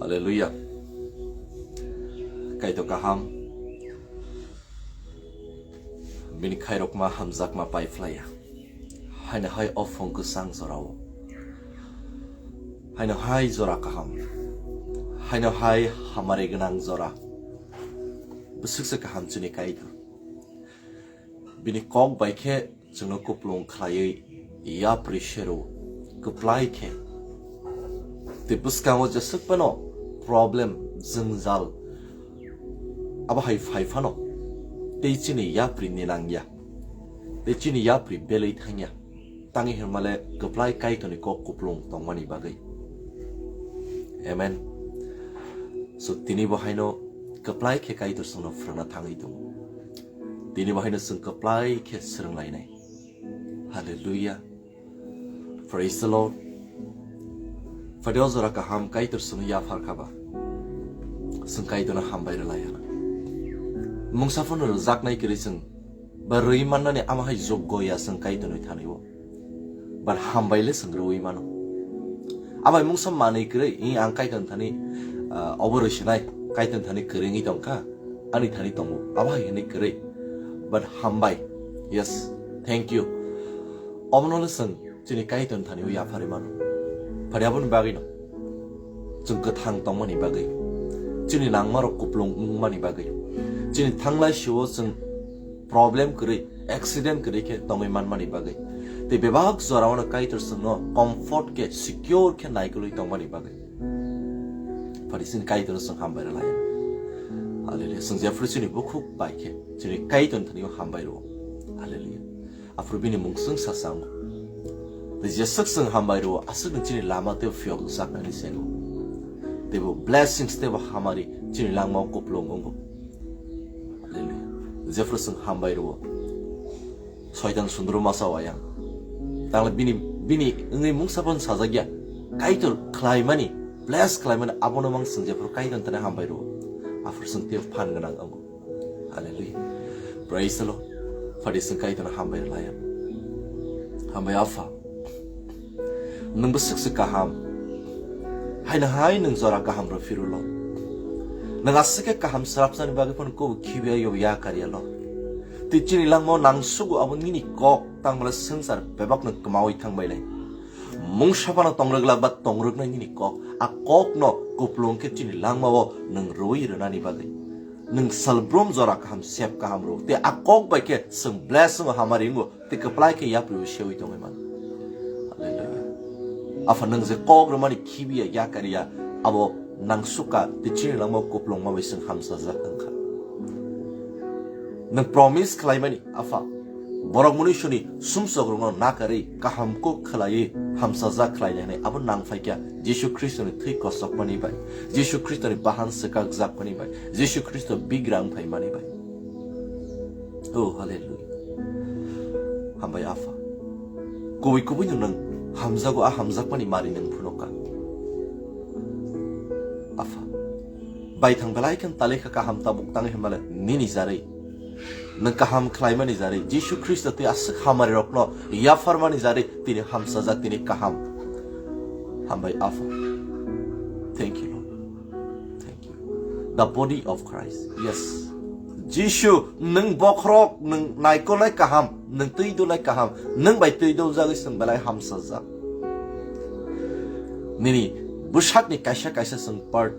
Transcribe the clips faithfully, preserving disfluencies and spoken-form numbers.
Hallelujah. Kaitor kaham. Bini khairokma hamjakma paiphlaiya. Haino hai o phung kwchang jorao. Haino hai jora kaham. Haino hai hamari gwnang jora. Bwswkse kaham chini Kaitor. Bini kok bai khe chwngno kuplung khlaiwi yapri sero kwplai khe. Tei bwskango jeswk phano problem, jwngjal abo hai phai phano tei chini yapri ninangya, tei chini yapri belwi thangya. Tangwi hwnmale kwplai Kaitorni kok kuplung tongmani bagwi. Amen. So, tini bo haino kwplai khe Kaitor chwngno phrwngna thangwi tongo. Tini bo haino chwng kwplai khe swrwnglainai. Hallelujah. Praise the Lord. Phadi o jora kaham Kaitor chwngno yaphar kha ba. Chwng Kaitorno hambai rwlaiya. Mungsa phano rwjaknai kwrwi chwng ba rwi mannani ama hai joggo ya chwng Kaitorni thani-o. But hambai le chwng rwi mano. Abai mungsa manwi kwrwi, i ang Kaitorni thani, ah, obo rwi sinai, Kaitorni thani kwrwi wngwi tong kha, ani thani tongo, abo hai hwnwi kwrwi. But hambai, yes, thank you. Obono le chwng chini Kaitorni thani-o yapharwi mano. Phari aboni bagwino chwng kwthang tongmani bagwi, chini nangmarok kuplung wngmani bagwi, chini thanglai sio chwng problem kwrwi, accident kwrwi khe tongwi manmani bagwi, tei bebak jorao no Kaitor chwngno comfort khe, secure khe naikolwi tongmani bagwi. Phari chini Kaitorno chwng hambai rwlai. Hallelujah. Chwng jephru chini bukhuk bai khe chini Kaitorni thani hambai rwo. Hallelujah. Aphuru bini mung chwng sa chango. Tei jeswk chwng hambai rwo, aswk ni chini lama tei phiyok jaknani chengo. Tei bo blessings tei bo hamari chini langmao kuplung wngo. Hallelujah. Jephru chwng hambai rwo. Soitan sundru masa wayang. Tangla bini, bini wngwi mungsa phano sajakya. Kaitor khlaimani, bless khlaimani abono mang chwng jephru Kaitorni thani hambai rwo. Aphuru chwng tei phan gwnang wngo. Hallelujah. Praise the Lord. Phadi chwng Kaitorno hambai rwlaiya. Hambai Apha. Nwng bwswk se kaham. Haino hai nwng jora kaham rw phirulo. Nwng aswk khe kaham swrapsani bagwi phano kubui khibiya yobo yakarya lo. Tei chini langmao nang sugo abo nini kok tangmala swngchar bebak nwng kwmawi thangbainai. Mungsa phano tongrwglak ba tongrwknai nini kok. A kokno kuplung khe chini langmao nwng rwi rwnani bagwi. Nwng salbrum jora kaham, sep kaham rw. Tei a kok bai khe chwng bless wngo, hamari wngo, tei kwplai khe yapri bo sewi tongwi mano. Hallelujah. Apha nwng je kok rwmani khibiya, yakarya, abo nang sukha, tei chini langmao kuplungma bai chwng hamsajak wngkha. Nwng promise khlaimani, Apha, borok munisuni sumsokrokno nakarwi kaham kuk khlaiwi hamsajak khlainani abo nang phaikha Jisu Khristoni thwi kosokmani bai, Jisu Khristoni bahan swkakjakmani bai, Jisu Khristo bigrang phaimani bai. Oh, hallelujah. Hambai Apha. Kubui kubui no nwng hamjago, a hamjakmani mari nwng phunukha. Apha. Baithang belai khe talai kha kaham tabuk tangwi hwnmale nini jarwi. Nwng kaham khlaimani jarwi, Jisu Khristo tei aswk hamari rokno yapharmani jarwi tini hamsajak, tini kaham. Hambai Apha. Thank you, Lord. Thank you. The body of Christ. Yes. Jisu, nwng bokhorok, nwng naikolnai kaham, nwng twi donai kaham, nwng bai twi dojagwi chwng belai hamsajak. Nini bwsakni kaisa kaisa chwng part.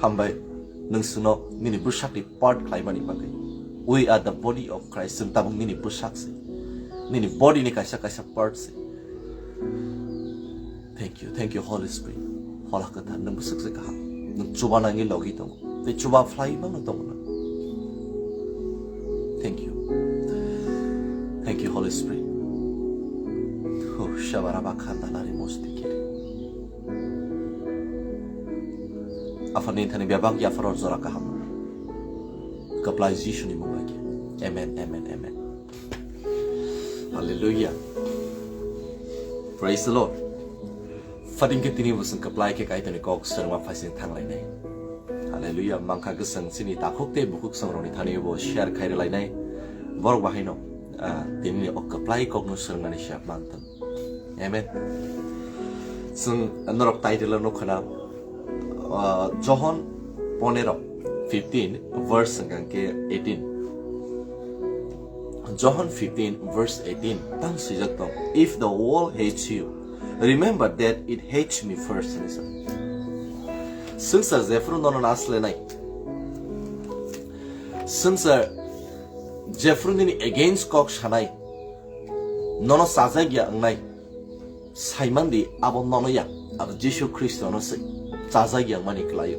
Hambai, nwng chwngno nini bwsakni part khlaimani bagwi. We are the body of Christ. Chwng tabuk nini bwsak se. Nini body ni kaisa kaisa part se. Thank you, thank you, Holy Spirit. Hola Kwthar, nwng bwswk se kaham. Nwng chuba nangwi logi tongo. Tei chuba phlai mano tongo nwng. Thank you. Thank you, Holy Spirit. Oh, shabaraba khandalari mosti kiri. Aphani thani bebak yapharo jora kaham. Kwplai Jisuni mung bai khe. Amen, amen, amen. Hallelujah. Praise the Lord. Phating khe tini bo chwng kwplai khe Kaitorni kok swrwngma phaising thanglainai. Hallelujah. Mangkha kwchwng chini takhuk tei bukhuk chwng rokni thani bo share khai rwlainai. Borok bahaino, ah, tini o kwplai kokno swrwngnani siap mantwng. Amen. Chwng norok title o nukha na, ah, Johon ponero fifteen verse hwnkha khe eighteen. Johon fifteen verse eighteen tang swijak tong, "If the world hates you, remember that it hates me first," hinwi sa. Swngchar jephru nono naslenai, swngchar jephru nini against kok sanai, nono chajak ya wngnai, saiman di abo nono ya, abo Jisu Khristono se chajak ya wngmani kwlaio,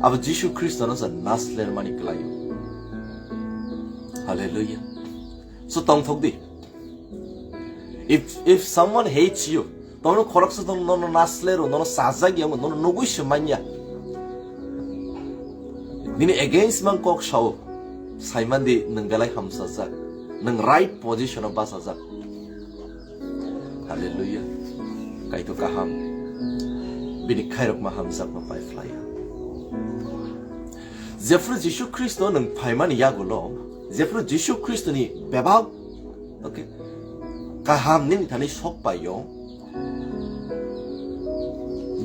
abo Jisu Khristono se naslermani kwlaio. Hallelujah. So tongthok di. If, if someone hates you, tono khoroksa tong nono naslero, nono chajak ya, nono nugui se manya. Nini against mang kok sao, saiman di nwng belai hamsajak, nwng right position o bachajak. Hallelujah. Kaitor kaham. Bini khairokma hamjakma pai phlaiya. Jephru Jisu Khristo nwng phaimani yagulo, jephru Jisu Khristoni bebak, okay, kaham nini thani sok paio,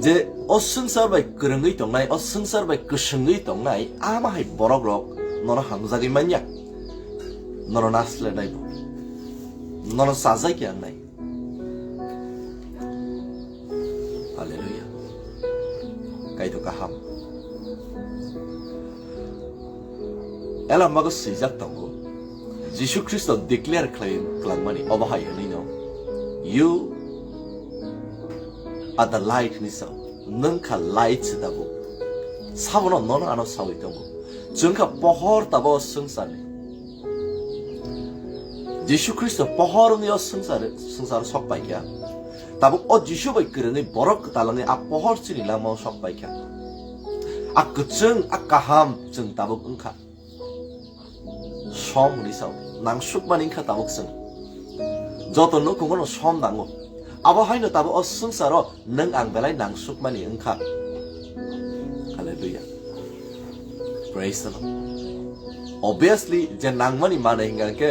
je o swngchar bai kwrwngwi tongnai, o swngchar bai kwswngwi tongnai, ama hai borok rok nono hamjagwi manya, nono naslenai bo, nono chajak ya wngnai. Hallelujah. Kaitor kaham. Elam bago swijak tongo. Jisu Khristo declare khlai klangmani obo hai hwnwi no, "You are the light," hinwi sa. Nwng kha light se tabuk. Sabono nono ano sawi tongo. Chwng kha pohor tabo swngcharni. Jisu Khristo pohor wngwi o swngchar, swngchar sok paikha. Tabuk o Jisu bai kwrwngwi borok kwtal wngwi a pohor chini langmao sok paikha. A kwchwng, a kaham chwng tabuk wngkha. Som hwnwi sao, nangsukmani wngkha tabuk chwng. Joto nukhungo no som nango. Abo haino tabuk o swngcharo nwng ang belai nangsukmani wngkha. Hallelujah. Praise the Lord. Obviously, je nangmani manwi hingka khe,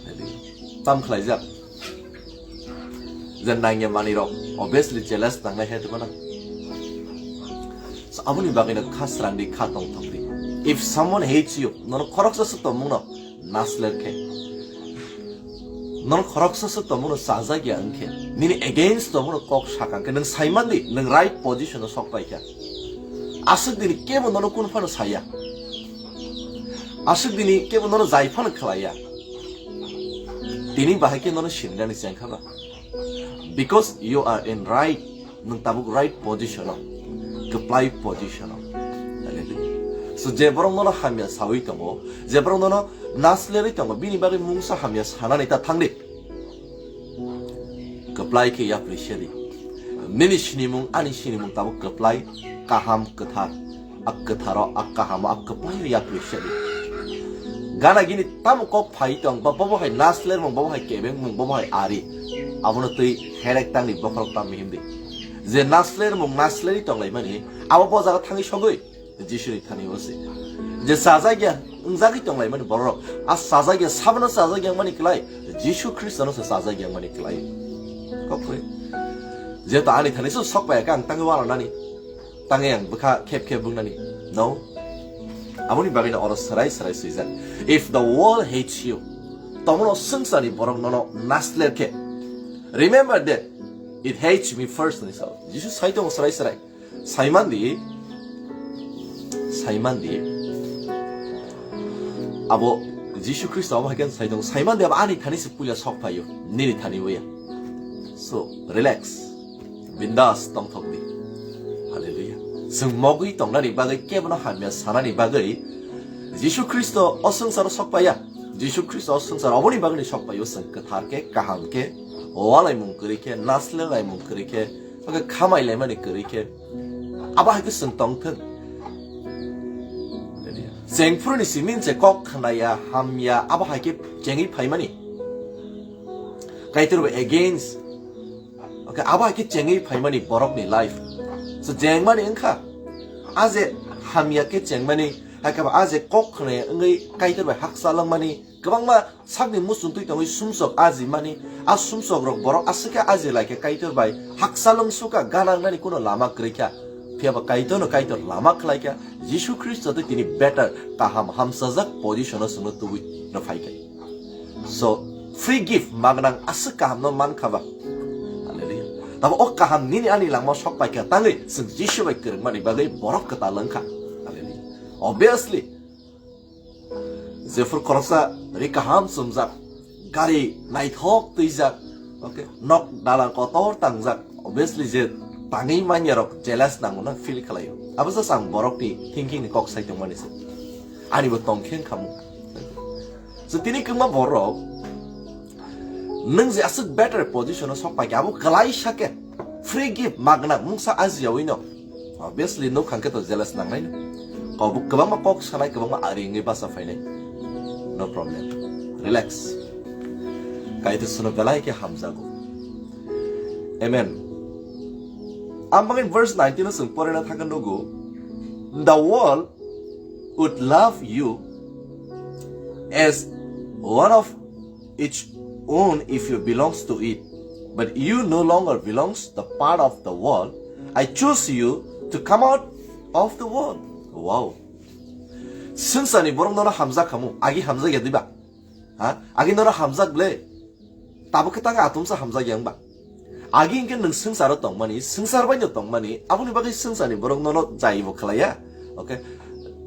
hallelujah, tam khlaijak. Je nangya manwi rok, obviously, jealous nangnai hai tongmano. So, aboni bagwi no kha srang di, kha tongthok di. If someone hates you, nono khoroksa se tongmung no nasler khe. Nono khoroksa se tongmung no chajak ya wngkhe. Nini against tongmung no kok sakang khe. Nwng saiman di, nwng right position o sok paikha. Aswk dini kebo nono kun phano saya. Aswk dini kebo nono jai phano khlaiya. Tini bahai khe nono sinirani chengkha ba. Because you are in right, nwng tabuk right position o, kwplai position o. Hallelujah. So, je borok nono hamya sawi tongo, je borok nono naslerwi tongo, bini bagwi mungsa hamya sanani ta thangdi. Kwplai khe yapri sedi. Nini sinimung, ani sinimung tabuk kwplai, kaham, kwthar. A kwtharo, a kahamo, a kwplaio yapri sedi. Gana gini tamo kok phai tong, ba bobo hai naslermung, bobo hai kebengmung, bobo hai ari. Abono twi herek tangni bokhorok tam mihim di. Je naslermung, nasleri tonglaimani, abo bo jaga thangwi sogwi, Jisuni thani o se. Je chajak ya, wngjagwi tonglaimani borok, a chajak ya, sabono chajak ya wngmani kwlai, Jisu Khristono se chajak ya wngmani kwlai. Kok khe. Jeto ani thani se sok pai kha, ang tangwi wala nani. Tangwi ang bwkha khep khep bungnani. No. Aboni bagwino oro swrai swrai swijak. If the world hates you, tomono swngcharni borok nono nasler khe, remember that it hates me first, hinwi sao. Jisu sai tongo swrai swrai. Saiman di, saiman di. Abo Jisu Khristo abo hai khe sai tongo. Saiman di abo ani thani se puila sok phaio, nini thani waya. So, relax. Bindas tongthok di. Hallelujah. Chwng mogwi tongnani bagwi, kebono hamya sanani bagwi Jisu Khristo o swngcharo sok paiya. Jisu Khristo o swngcharo oboni bagwino sok paio, chwng kwthar khe, kaham khe, walaimung kwrwi khe, naslelaimung kwrwi khe, khamailaimani kwrwi khe, abo hai khe chwng tongthwng. Chengphuruni simi je kok khnaya, hamya, abo hai khe chengwi phaimani. Kaitor bo against. Okay, abo hai khe chengwi phaimani borokni life. So, jengmani wngkha, a je hamya khe chengmani, hai khe ba a je kok khnaya wngwi Kaitor bai haksa langmani, Kwbangma sakni muchungtwi tongwi sumsok ajimani, a sumsokrok borok aswk khe aji lai khe Kaitor bai hakchalwng sukha, ganangnani kuno lama kwrwi kha. Phiya ba Kaitorno Kaitor lama khlai kha, Jisu Khristo tei tini better, kaham, hamsajak position-o chwngno tubui rw phai kha. So, free gift, magnang aswk kahamno man kha ba. Hallelujah. Tamo o kaham nini ani langma sok pai kha, tangwi chwng Jisu bai kwrwngmani bagwi borok kwtal wng kha. Hallelujah. Obviously, jephuru khoroksa ri kaham chumjak, gari naithok twijak, okay, nok dalan kotor tangjak, obviously je tangwi manyarok jealous nango na feel khlaio. Abo just ang borokni thinking ni kok sai tongmani se. Anibo tongkhe wngkhamu. So tini kwbangma borok nwng je aswk better position o sok pai khe, abo kwlai sa khe free gift magna mungsa ajiyawi no. Obviously, nuk khan khe to jealous nangnai no. Kok kwbangma kok sanai, kwbangma ari wngwi basa phainai. No problem. Relax. Kaitor sono belai khe hamjago. Amen. Ang bagwi verse nineteen o chwng porina thangkhe nugo, "The world would love you as one of its own if you belongs to it. But you no longer belongs the part of the world. I choose you to come out of the world." Wow. Swngcharni borok nono hamjak khamu, agi hamjak ya diba? Ha? Agi nono hamjak ble. Tabuk khe tang atumsa hamjak yang ba. Agi hwnkhe nwng swngcharo tongmani, swngchar bai no tongmani, aboni bagwi swngcharni borok nono jaibo khlaiya. Okay.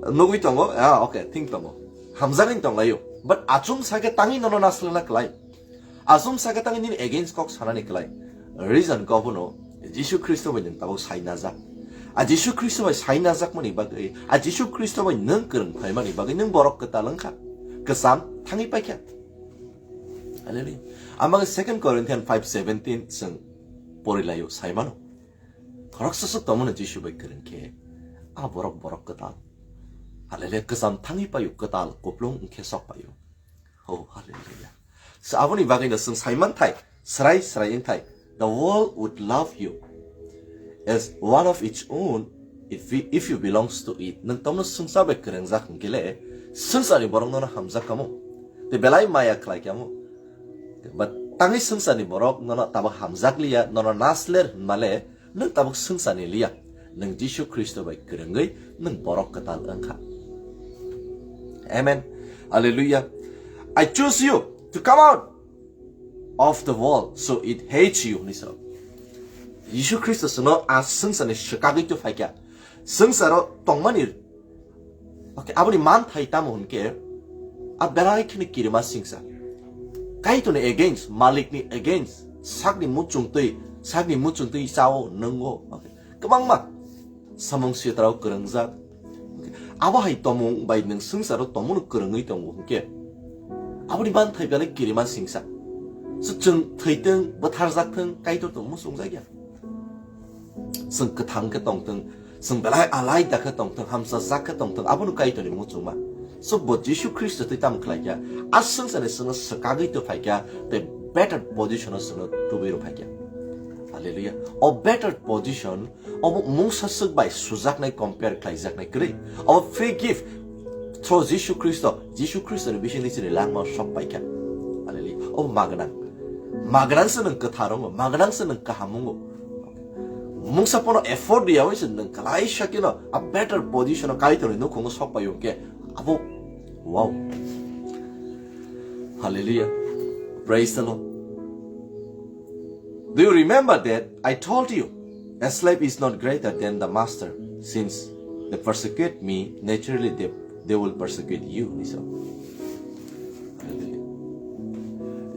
Nugwi tongo, ah, okay, thing tongo. Hamjagwi tonglaio. But achum sakhe tangwi nono naslena klai. Achum sakhe tangwi nini against kok sanani klai. Reason kok bono Jisu Khristo bai nwng tabuk sai najak. A Jisu Khristo bai sai najakmani bagwi, a Jisu Khristo bai nwng kwrwng phaimani bagwi nwng borok kwtal wngkha. Kwcham thangwi paikha. Hallelujah. Amang second Corinthians five seventeen chwng porilaio, saimano. Khoroksa swk tongmano Jisu bai kwrwng khe, a borok borok kwtal. Hallelujah. Kwcham thangwi paio, kwtal kuplung wngkhe sok paio. Oh, hallelujah. So, aboni bagwino chwng saimanthai, srai srai wngthai, "The world would love you as one of its own if we, if you belongs to it." Nwng tamno swngchar bai kwrwngjak hwnkhe le, swngcharni borok nono hamjak kamo. Tei belai maya khlai kamo. But tangwi swngcharni borok nono tabuk hamjak liya, nono nasler hwnmale, nwng tabuk swngcharni liya. Nwng Jisu Khristo bai kwrwngwi nwng borok kwtal wngkha. Amen. Hallelujah. "I choose you to come out of the world, so it hates you," hwnwi sa. Jisu Khristo chwngno a swngcharni swkagwi twi phaikha. Swngcharo tongmani, okay, aboni manthai tamo hwnkhe, a belai kheno kirima singsa. Kaitorni against, malikni against, sakni muchungtwi, sakni muchungtwi chao, nwngo, okay. Kwbangma samung sitrao kwrwngjak. Abo hai tomung bai nwng swngcharo tomungno kwrwngwi tongo hwnkhe, aboni manthai belai kirima singsa. So chwng thwitwng, bwtharjak thwng, Kaitor tong muchungjak ya. Chwng kwthang khe tongthwng, chwng belai alai da khe tongthwng, hamsajak khe tongthwng, abono Kaitorni muchungma. So bo Jisu Khristo twi tamo khlai kha, a swngcharni chwngno swkagwi twi phai kha, tei better position-o chwngno tubui rw phai kha. Hallelujah. O better position, obo mungsa swk bai sujaknai, compare khlaijaknai kwrwi. Obo free gift through Jisu Khristo, Jisu Khristoni bisingtwi chini langma sok pai kha. Hallelujah. Obo magwnang. Magwnang se nwng kwthar wngo, magwnang se nwng kaham wngo. Mungsa pono effort riyawi se nwng kwlaisa kheno a better position-o Kaitorni nukhungo sok pai hwnkhe abo, wow. Hallelujah. Praise the Lord. Do you remember that I told you, a slave is not greater than the master? Since they persecute me, naturally they, they will persecute you. Hallelujah.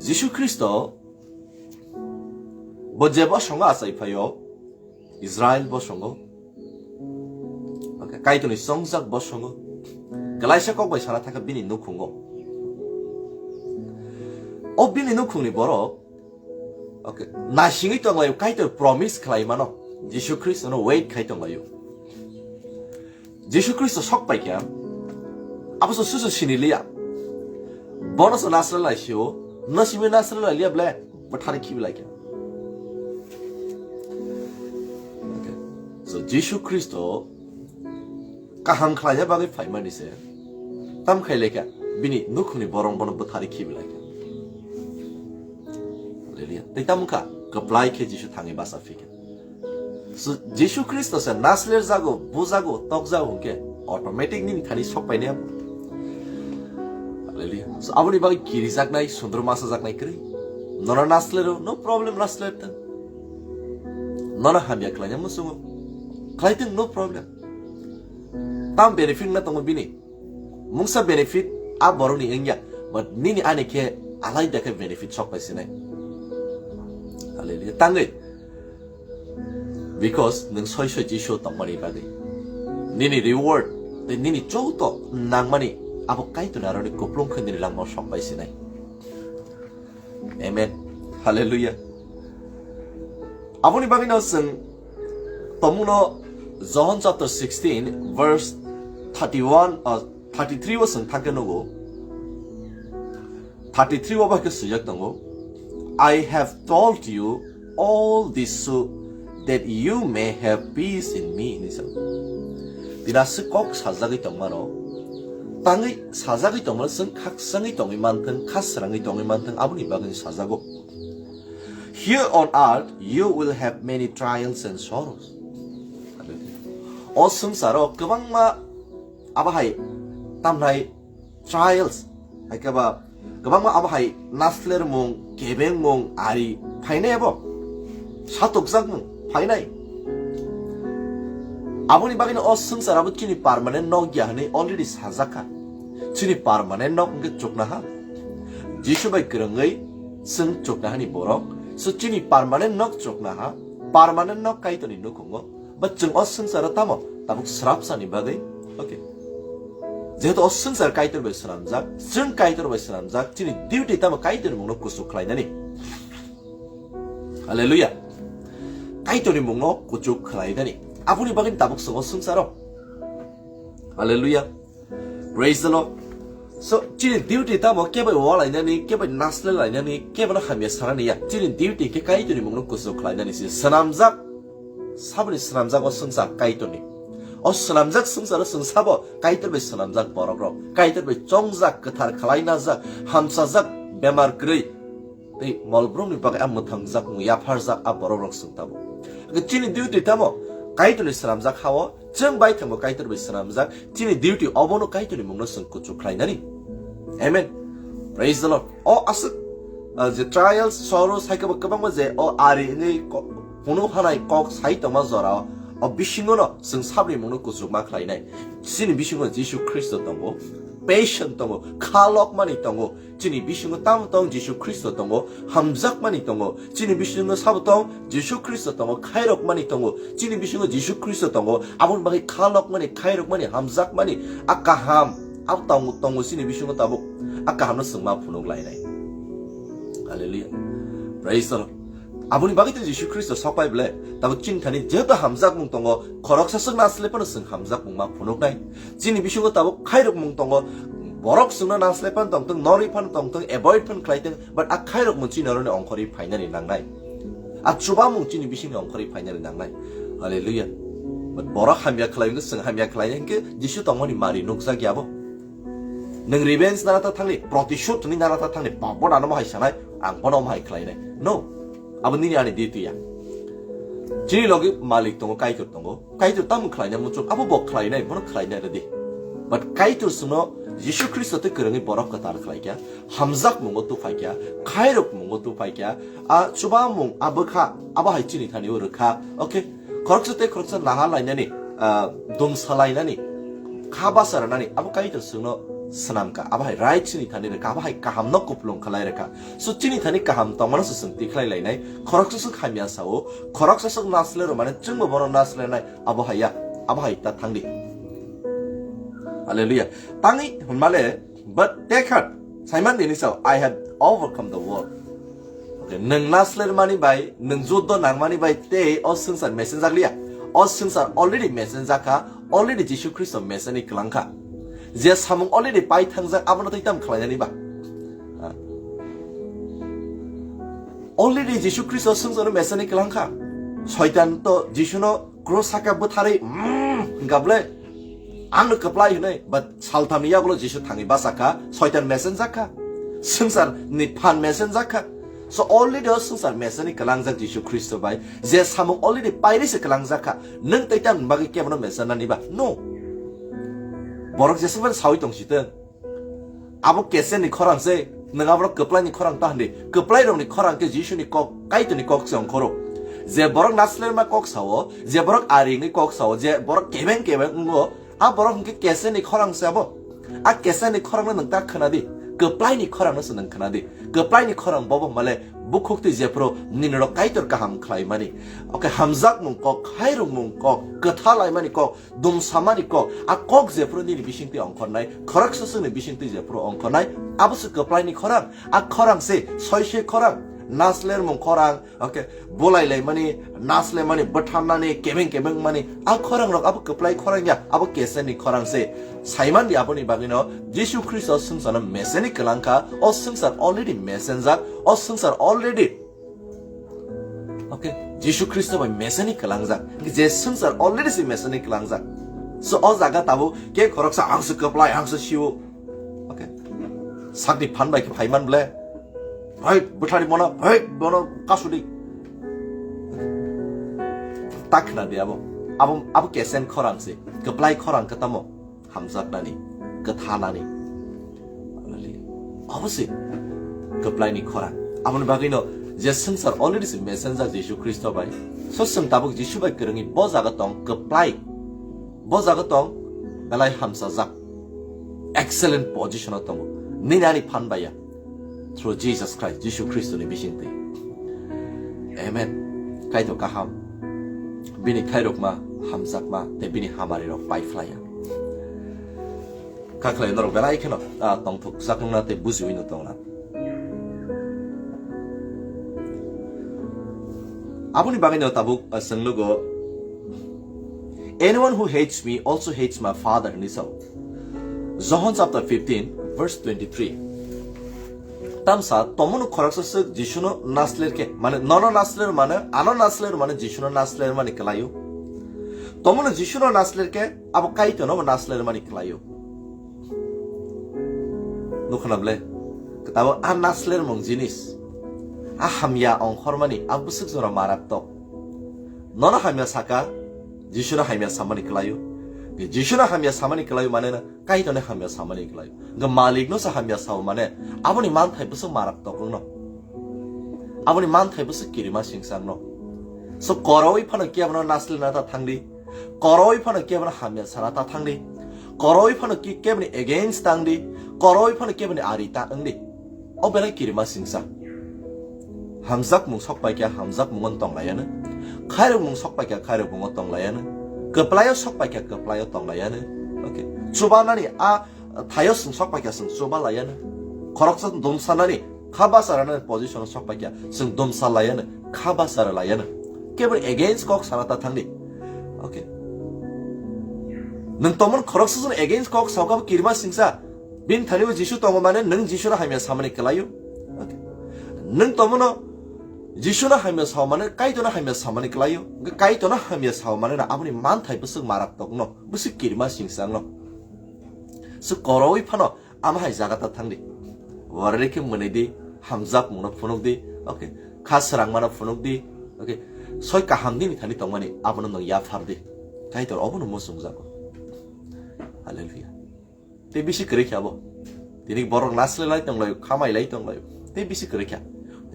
Jisu Khristo bo je bosongo achai phaio, Israel bosongo, okay, Kaitorni chongjak bosongo, kwlaisa kok bai sana thangkha bini nukhungo. O bini nukhungni borok, okay, naisingwi tonglaio, Kaitor promise khlai mano, Jisu Khristono wait khai tonglaio. Jisu Khristo sok pai kha, abo se susu sini liya. Bono se nasra lai sio, no simi nasra lai liya ble, bwthari khibi lai kha. Okay. So Jisu Khristo kaham khlaina bagwi phaimani se, tam khai lekha. bini nukhungni borok bono bwtharwi khibi lai kha. Hallelujah. Tei tamo kha, kwplai khe Jisu thangwi bacha phi kha. So, Jisu Khristo se nasler jago, bujago, tokjago hwnkhe automatic nini thani sok painai abo. Hallelujah. So, aboni bagwi kirijaknai, sundro masajaknai kwrwi. Nono naslero, no problem, nasler tong. Nono hamya khlaina muchungo. Khlai tong, no problem. Tam benefit na tongo bini. Mungsa benefit a borokni wngya, but nini ani khe alaida khe benefit sok pai sinai. Hallelujah. Tangwi. Because nwng soi soi Jisu tongmani bagwi. Nini reward tei nini joto nangmani abo Kaitorni aroni kuplung khe nini langmao sok pai sinai. Amen. Hallelujah. Aboni bagwino chwng tomungno John chapter sixteen verse thirty-one, uh, thirty-three o chwng thangkhe nugo. Thirty-three o bai khe swijak tongo, "I have told you all this so that you may have peace in me," hinwi sa. Tini aswk kok sajagwi tongmano, tangwi sajagwi tongmano chwng khakchangwi tongwi manthwng, kha srangwi tongwi manthwng, aboni bagwi sajago. "Here on earth you will have many trials and sorrows." O swngcharo kwbangma abo hai tamnai trials, hai khe ba kwbangma abo hai naslermung, kebengmung, ari phainai abo. Satokjakmung phainai. Aboni bagwino o swngchar abo chini permanent nok ya hwnwi already sajak kha. Chini permanent nok hwnkhe chuknoha. Jisu bai kwrwngwi chwng chuknohani borok. So chini permanent nok chuknoha, permanent nok Kaitorni nukhungo. But chwng o swngcharo tamo tabuk srapsani bagwi, okay. Jehetu o swngchar Kaitor bai swnamjak, chwng Kaitor bai swnamjak, chini duty tamo Kaitorni mungno kuchuk khlainani. Hallelujah. Kaitorni mungno kuchuk khlainani. Aboni bagwi tabuk chwng o swngcharo. Hallelujah. Praise the Lord. So, chini duty tamo kebai walainani, kebai naslelainani, kebono hamya sanani ya. Chini duty khe Kaitorni mungno kuchuk khlainani se swnamjak. Saboni swnamjak o swngchar Kaitorni. O swnamjak swngcharo chwng sabo Kaitor bai swnamjak borokrok, Kaitor bai chongjak, kwthar khlainajak, hamsajak, bemar kwrwi tei molbrumni bagwi a mwthangjakmung yapharjak a borokrok chwng tabuk. Hwnkhe chini duty tamo Kaitorni swnamjak ha-o, chwng bai thangbo Kaitor bai swnamjak, chini duty obono Kaitorni mungno chwng kuchuk khlainani. Amen. Praise the Lord. O aswk, uh, je trials, sorrows, hai khe bo kwbangma je o ari hwnwi ko-, phunuk hanai kok sai tongma jora o, o bisingono chwng sabni mungno kuchukma khlainai. Chini bisingo Jisu Khristo tongo, patient tongo, kha lokmani tongo. Chini bisingo tamo tong Jisu Khristo tongo, hamjakmani tongo. Chini bisingo sabo tong Jisu Khristo tongo, khairokmani tongo. Chini bisingo Jisu Khristo tongo, aboni bagwi kha lokmani, khairokmani, hamjakmani, a kaham, abo tongo, tongo chini bisingo tabuk. A kahamno chwng ma phunuk lainai. Hallelujah. Praise the Lord. Aboni bagwi to Jisu Khristo sok pai bole, tabuk chini thani jeto hamjakmung tongo, khoroksa swk nasle phano chwng hamjakmung ma phunuknai. Chini bisingo tabuk khairokmung tongo, borok chwngno nasle phano tongthwng, norwi phano tongthwng, avoid phano khlaithwng, but a khairokmung chini oroni ongkhorwi phainani nangnai. A chubamung chini bisingni ongkhorwi phainani nangnai. Hallelujah. But borok hamya khlai wngkhe chwng hamya khlainai hwnkhe Jisu tongmani mari nukjak ya bo. Nwng revenge nana ta thangni, protishodh hwnwi nana ta thangni, pap bono ano mohai sanai, ang bono mohai khlainai. No. Abo nini ani duty ya. Chini logi malik tongo, Kaitor tongo. Kaitor tamo khlaina muchung, abo bo khlainai, bono khlainai rwdi. But Kaitor chwngno Jisu Khristo tei kwrwngwi borok kwtal khlaikha, hamjakmungo tuphaikha, khairokmungo tuphaikha, a chubamung, a bwkha, abo hai chini thani o rwkha. Okay? Khoroksa tei khoroksa naha lainani, ah, dumsa lainani, kha basa rwnani, abo Kaitor chwngno swnamkha, abo hai right chini thani rwkha, abo hai kahamno kupulung khlai rwkha. So chini thani kaham tongmano se chwng tikhlai lainai, khoroksa swk hamya sao, khoroksa swk nasle rwmani chwngbo bono naslenai, abo hai ya, abo hai ta thangdi. Hallelujah. Tangwi hwnmale, but take heart, Simon bini sao, "I have overcome the world." Okay, nwng nasler mani bai, nwng juddo nang mani bai tei o swngchar messenjak liya. O swngchar already messenjak kha, already Jisu Khristo messenni kwlang kha. Je samung already pai thangjak, abono tei tam khlainani ba? Ah. Already Jisu Khristo swngcharno messenni kwlang kha. Soitan to Jisuno cross saka bwtharwi, mm, hwnkha bwle, Ang no kwplai hwnwi, but salthamni yagulo Jisu thangwi bachakha, Soitan mesenjak kha, swngcharni phan mesenjak kha. So already o swngchar meseni kwlangjak Jisu Khristo bai, je samung already pairi se kwlangjak kha, nwng tei tamni bagwi kebono mesenani ba? No. Borok jeswk phano sawi tong sitwng. Abo kesenni khorang se, nwng aborok kwplaini khorang ta hwnwi. Kwplairokni khorang khe Jisuni kok, Kaitorni kok se ongkhoro. Je borok naslerma kok sao, je borok aringni kok sao, je borok kebeng kebeng wngo, a borok hwnkhe kesenni khorang se abo. A kesenni khorangno nwng ta khwnadi, kwplaini khorangno se nwng khwnadi. Kwplaini khorang bobo hwnmale bukhuk twi jephru nini rok Kaitor kaham khlaimani. Oke, hamjakmung kok, khairokmung kok, kwtha laimani kok, dumsamani kok, a kok jephru nini bisingtwi ongkhornai, khoroksa swkni bisingtwi jephru ongkhornai, abo se kwplaini khorang, a khorang se, soise khorang, naslermung khorang, oke, bolai laimani, nas laimani, bwtharnani, kebeng kebeng mani, a khorang rok abo kwplai khorang ya, abo kesenni khorang se. Saimandi aboni bagwino Jisu Khristo swngcharno meseni kwlangkha, o swngchar already mesenjak, o swngchar already Okay, Jisu Khristo bai meseni kwlangjak. Je swngchar already se meseni kwlangjak. So o jaga tabuk ke khoroksa ang se kwplai, ang se siwo. Okay. Sakni phan bai khe phaiman ble. Hoi, bwthari mono, hoi, bono kasudi. Tak khna di abo. Abo, abo kesen khorang se. Kwplai khorang khe tamo. Hamjaknani, kwthanani. Hallelujah. Obo se kwplaini khorang. Aboni bagwino je swngchar already se messenger Jisu Khristo bai. So chwng tabuk Jisu bai kwrwngwi bo jaga tong kwplai. Bo jaga tong belai hamsajak. Excellent position o tongo. Nini ani phan bai ya. Through Jesus Christ, Jisu Khristoni bisingtwi. Amen. Kaitor kaham. Bini khairokma, hamjakma, tei bini hamari rok pai phlaiya. Kakhlai norok belai kheno, ah, tongthok chaknungna tei bujiwi no tongna. Aboni bagwi no tabuk, ah, chwng nugo, "Anyone who hates me also hates my Father," hinwi sao. John chapter fifteen, verse twenty-three. Tamsa, tomunu khoroksa swk Jisuno nasler khe, mane nono nasler mane, ano nasler mane Jisuno nasler mani kwlaio. Tomunu Jisuno nasler khe, abo Kaitorno bo nasler mani kwlaio. Nukhuna ble, tabuk a nasler mung jinis, a hamya ongkhormani, a bwswk jora marak tok. Nono hamya saka, Jisuno hamya samani kwlaio. Jisuno hamya samani kwlaio mane na, Kaitorni hamya samani kwlaio. Hwnkhe malikno se hamya sao mane, aboni manthai bwswk marak tok wngno. Aboni manthai bwswk kirima singsa wngno. So koroi phano kebono naslina ta thangdi. Koroi phano kebono hamya sana ta thangdi. Koroi phano ki-, keboni against tangdi. Koroi phano keboni ari ta wngdi. O belai kirima singsa. Hamjakmung sok pai khe hamjakmungo tong laiya no. Khairokmung sok pai khe khairokmungo tong laiya no. Kwplaio sok pai khe kwplaio tong laiya no. Okay. Chubanani a thaio chwng sok pai khe chwng chuba laiya no. Khoroksa dumsanani kha basa rwnani position o sok pai khe chwng dumsa laiya no. Kha basa rw laiya no. Keboni against kok sana ta thangdi. Okay. Nwng tomon khoroksa chwng against kok sao khe kirima singsa. Bini thani bo Jisu tongo mane nwng Jisuno hamya samani kwlaio. Okay. Nwng tomono Jisuno hamya sao mane Kaitorno hamya samani kwlaio. Hwnkhe Kaitorno hamya sao mane na aboni manthai bwswk marak tokno, bwswk kirima singsa wngno. Swk koroi phano ama hai jaga ta thangdi. Warere khe mwnwi di, hamjakmungno phunuk di. Okay. Kha swrangmano phunuk di. Okay. Soi kaham nini thani tongmani abono nwng yaphar di. Kaitor obono muchungjago. Hallelujah. Tei bisi kwrwi khe abo. Tini borok naslai lai tong laio, khamai lai tong laio. Tei bisi kwrwi kha.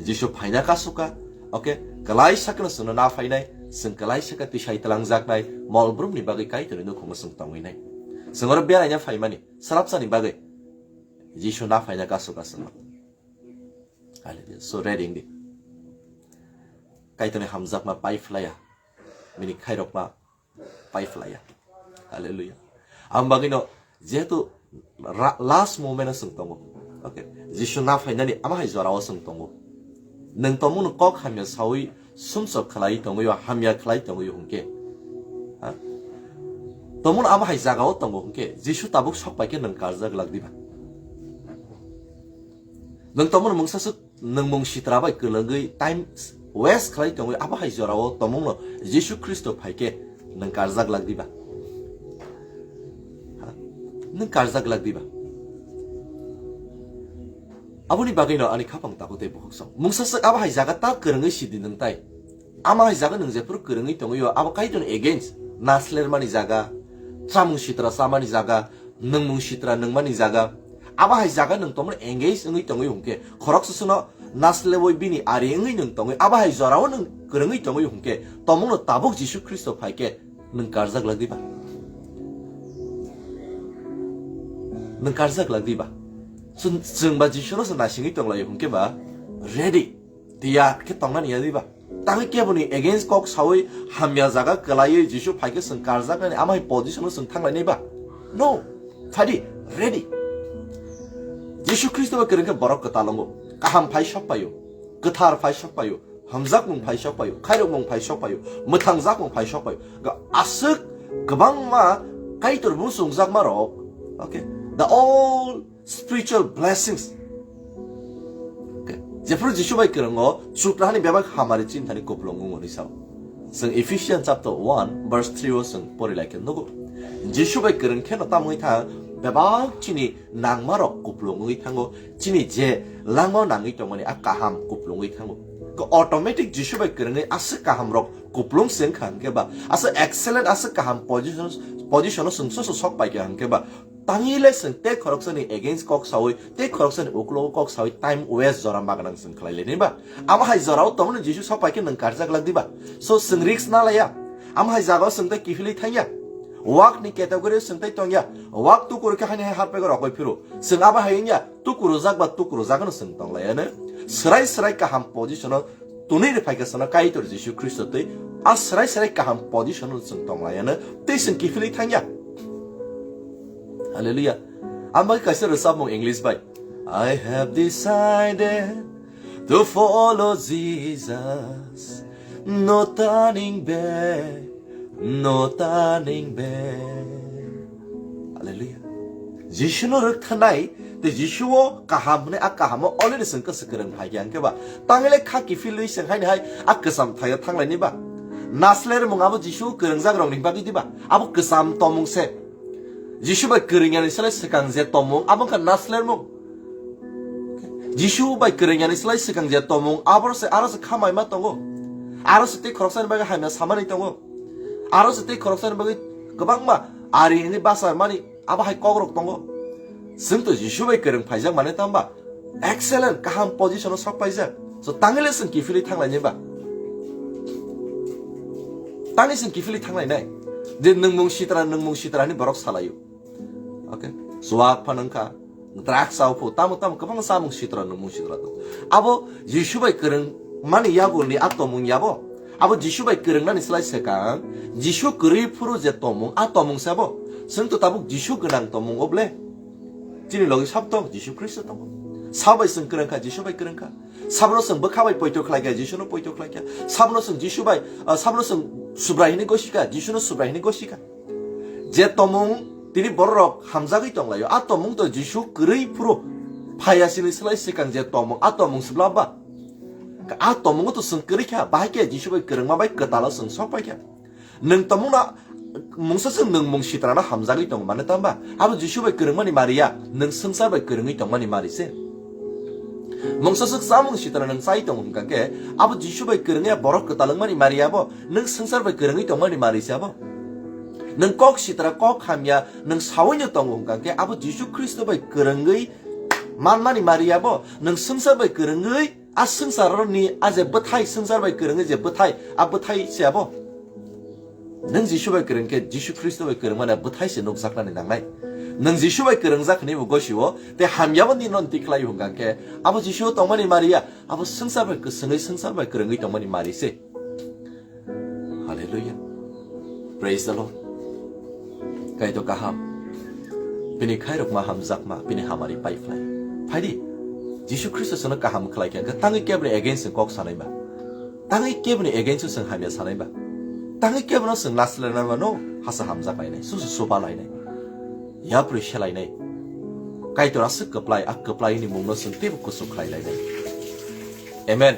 Jisu phaina kasu kha. Okay, kwlai sakno chwngno na phainai, chwng kwlai sakha tisai twlangjaknai, mol brumni bagwi Kaitorni nukhungo chwng tongwinai. Chwng oro beraina phaimani, swrapsani bagwi Jisu na phaina kasu kha chwngno. Hallelujah. So ready wngdi. Kaitorni hamjakma pai phlaiya. Bini khairokma pai phlaiya. Hallelujah. Ang bagwino jehetu ra-, last moment o chwng tongo. Okay. Jisu na phainani ama hai jorao chwng tongo. Nwng tomungno kok hamya sawi sumsok khlai tongwi o, hamya khlai tongwi o hwnkhe. Ha? Tomungno ama hai jagao tongo hwnkhe Jisu tabuk sok pai khe nwng karjak lak diba? Nwng tomungno mungsa swk nwng mung sitra bai kwlwngwi time waste khlai tongwi abo hai jorao tomungno Jisu Khristo phaikhe nwng karjak lak diba? Nwng karjak glak diba? Aboni bagwino ani khapang tabuk tei bukhuk song. Mungsa swk abo hai jaga ta kwrwngwi sidi nwng tai. Ama hai jaga nwng jephuru kwrwngwi tongwi o, abo Kaitorni against. Naslermani jaga, chamung sitra chamani jaga, nwngmung sitra nwngmani jaga. Abo hai jaga nwng tongmani engage wngwi tongwi hwnkhe, khoroksa swkno naslewi bini ari wngwi nwng tongwi, abo hai jorao nwng kwrwngwi tongwi hwnkhe, tomungno tabuk Jisu Khristo phaikhe nwng karjak lak diba? Nwng karjak lak diba? Chwng, chwng ba Jisuno se naisingwi tonglaio hwnkhe ba ready, tiyar khe tongnani ya diba? Tangwi keboni against kok sawi hamya jaga kwlaiwi Jisu phaikhe chwng karjaknani, ama hai position-o chwng thanglainai ba? No. Phadi, ready. Jisu Khristo bai kwrwngkhe borok kwtal wngo. Kaham phai sok paio. Kwthar phai sok paio. Hamjakmung phai sok paio. Khairokmung phai sok paio. Mwthangjakmung phai sok paio. Ga aswk kwbangma Kaitor bumung chwngjakma rok. Okay. The all spiritual blessings. Okay. Jephru Jisu bai kwrwngo, chukrahani bebak hamari chinthani kuplung wngo hwnwi sao. Chwng Ephesians chapter one verse three o chwng pori lai khe nugo. Jisu bai kwrwng kheno tamwi thang, bebak chini nangmarok kuplung wngwi thango, chini je langmao nangwi tongmani a kaham kuplungwi thango. Ko automatic Jisu bai kwrwngwi aswk kahamrok kuplung se wngkha hwnkhe ba, aswk excellent, aswk kaham position, position-o chwng soso sok pai kha hwnkhe ba, tangwi le chwng tei khoroksani against kok sawi, tei khoroksani uklogo kok sawi time waste jora magwnang chwng khlai lainai ba? Amo hai jorao tongmani Jisu sok pai khe nwng karjak lak diba? So chwng risk na laiya. Amo hai jagao chwng tei kiphilwi thangya. Wak ni category o chwng tei tongya. Wak tukur khe haini hai harpego rokoi phiro. Chwng abo hai wngya, tukurujak ba tukurujak no chwng tonglaiya no. Swrai swrai kaham position o tunui rwphai kha sana Kaitor Jisu Khristo tei a swrai swrai kaham position o chwng tonglaiya no. Tei chwng kiphilwi thangya. Hallelujah. Ang bai kaisa rwchapmung English bai. I have decided to follow Jesus. No turning back. No turning back. Hallelujah. Jisuno rwkthanai, tei Jisuo kaham hwnwi a kahamo already chwng kwswk kwrwng phai kha hwnkhe ba. Tangwi le kha kiphilwi chwng haini hai a kwcham thaio thanglaini ba. Naslermung abo Jisu kwrwngjak rokni bagwi diba? Abo kwcham tomung se. Jisu bai kwrwng yani slai swkang je tomung, abo wngkha naslermung. Jisu bai kwrwng yani slai swkang je tomung, abo se aro se khamai ma tongo. Aro se tei khoroksani bagwi hamya samani tongo. Aro se tei khoroksani bagwi kwbangma ari hwnwi basa mani abo hai kokrok tongo. Chwng to Jisu bai kwrwng phaijak mani tamba excellent, kaham position o sok paijak. So tangwi le chwng kiphilwi thanglaini ba? Tangwi chwng kiphilwi thanglainai? Je nwngmung sitra, nwngmung sitra hwnwi borok salaio. Okay? Chuak phano wngkha, drugs chao phu, tamo tamo kwbangma chamung sitra, nwngmung sitra tongo. Abo Jisu bai kwrwng mani yagulni a tomung yabo? Abo Jisu bai kwrwngnani slai swkang, Jisu kwrwi phuru je tomung, a tomung se abo. Chwng to tabuk Jisu gwnang tomung o ble? Chini logi sab tong, Jisu Khristo tongo. Sabo bai chwng kwrwng kha, Jisu bai kwrwng kha. Sabono chwng bwkha bai poito khlai kha, Jisuno poito khlai kha. Sabono chwng Jisu bai, ah, sabono chwng Subrai hwnwi gosi kha, Jisuno Subrai hwnwi gosi kha. Je tomung tini bororok hamjagwi tonglaio, a tomung to Jisu kwrwi phuru phaiya sini slai swkang je tomung, a tomung se bla ba? A tomungo to chwng kwrwi kha, bahai khe Jisu bai kwrwngma bai kwtalo chwng sok pai kha. Nwng tomungno mungsa chwng nwng mung sitrano hamjagwi tongo mane tamba? Abo Jisu bai kwrwngmani mari ya, nwng swngchar bai kwrwngwi tongmani mari se. Mungsa chwng chamung sitra nwng chai tongo hwnkha khe, abo Jisu bai kwrwngya borok kwtal wngmani mari ya bo, nwng swngchar bai kwrwngwi tongmani mari se abo. Nwng kok sitra, kok hamya, nwng saui no tongo hwnkha khe, abo Jisu Khristo bai kwrwngwi manmani mari ya bo, nwng swngchar bai kwrwngwi a swngcharni a je bwthai, swngchar bai kwrwngwi je bwthai, a bwthai se abo. Nwng Jisu bai kwrwng khe Jisu Khristo bai kwrwngmani bwthai se nukjaknani nangnai. Nwng Jisu bai kwrwngjak hwnwi bo gosio, tei hamyabo nini no twi khlai hwnkha khe, abo Jisu tongmani mari ya, abo swngchar bai kwswngwi swngchar bai kwrwngwi tongmani mari se. Hallelujah. Praise the Lord. Kaitor kaham. Bini khairokma hamjakma, bini hamari pai phlai. Phaidi, Jisu Khristo chwngno kaham khlai kha, hwnkhe tangwi keboni against chwng kok sanai ba? Tangwi keboni against chwng hamya sanai ba? Tangwi kebono chwng nasle nai mano, hasa hamjak lainai, susu suba lainai. Yapri se lainai. Kaitor aswk kwplai, a kwplaini mungno chwng teibo kuchuk khlai lainai. Amen.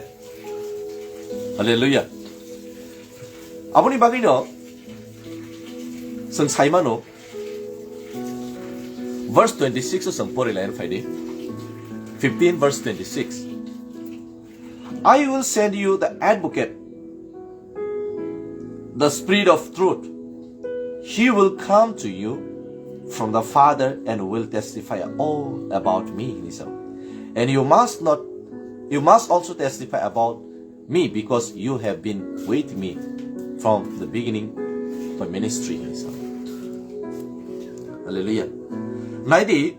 Hallelujah. Aboni bagwino chwng sai mano, Verse twenty-six o chwng pori lai phai di. Fifteen verse twenty-six. I will send you the advocate, the Spirit of truth. He will come to you from the Father and will testify all about me, hini sa. And you must not, you must also testify about me because you have been with me from the beginning of my ministry, hini sa. Hallelujah. Nai di,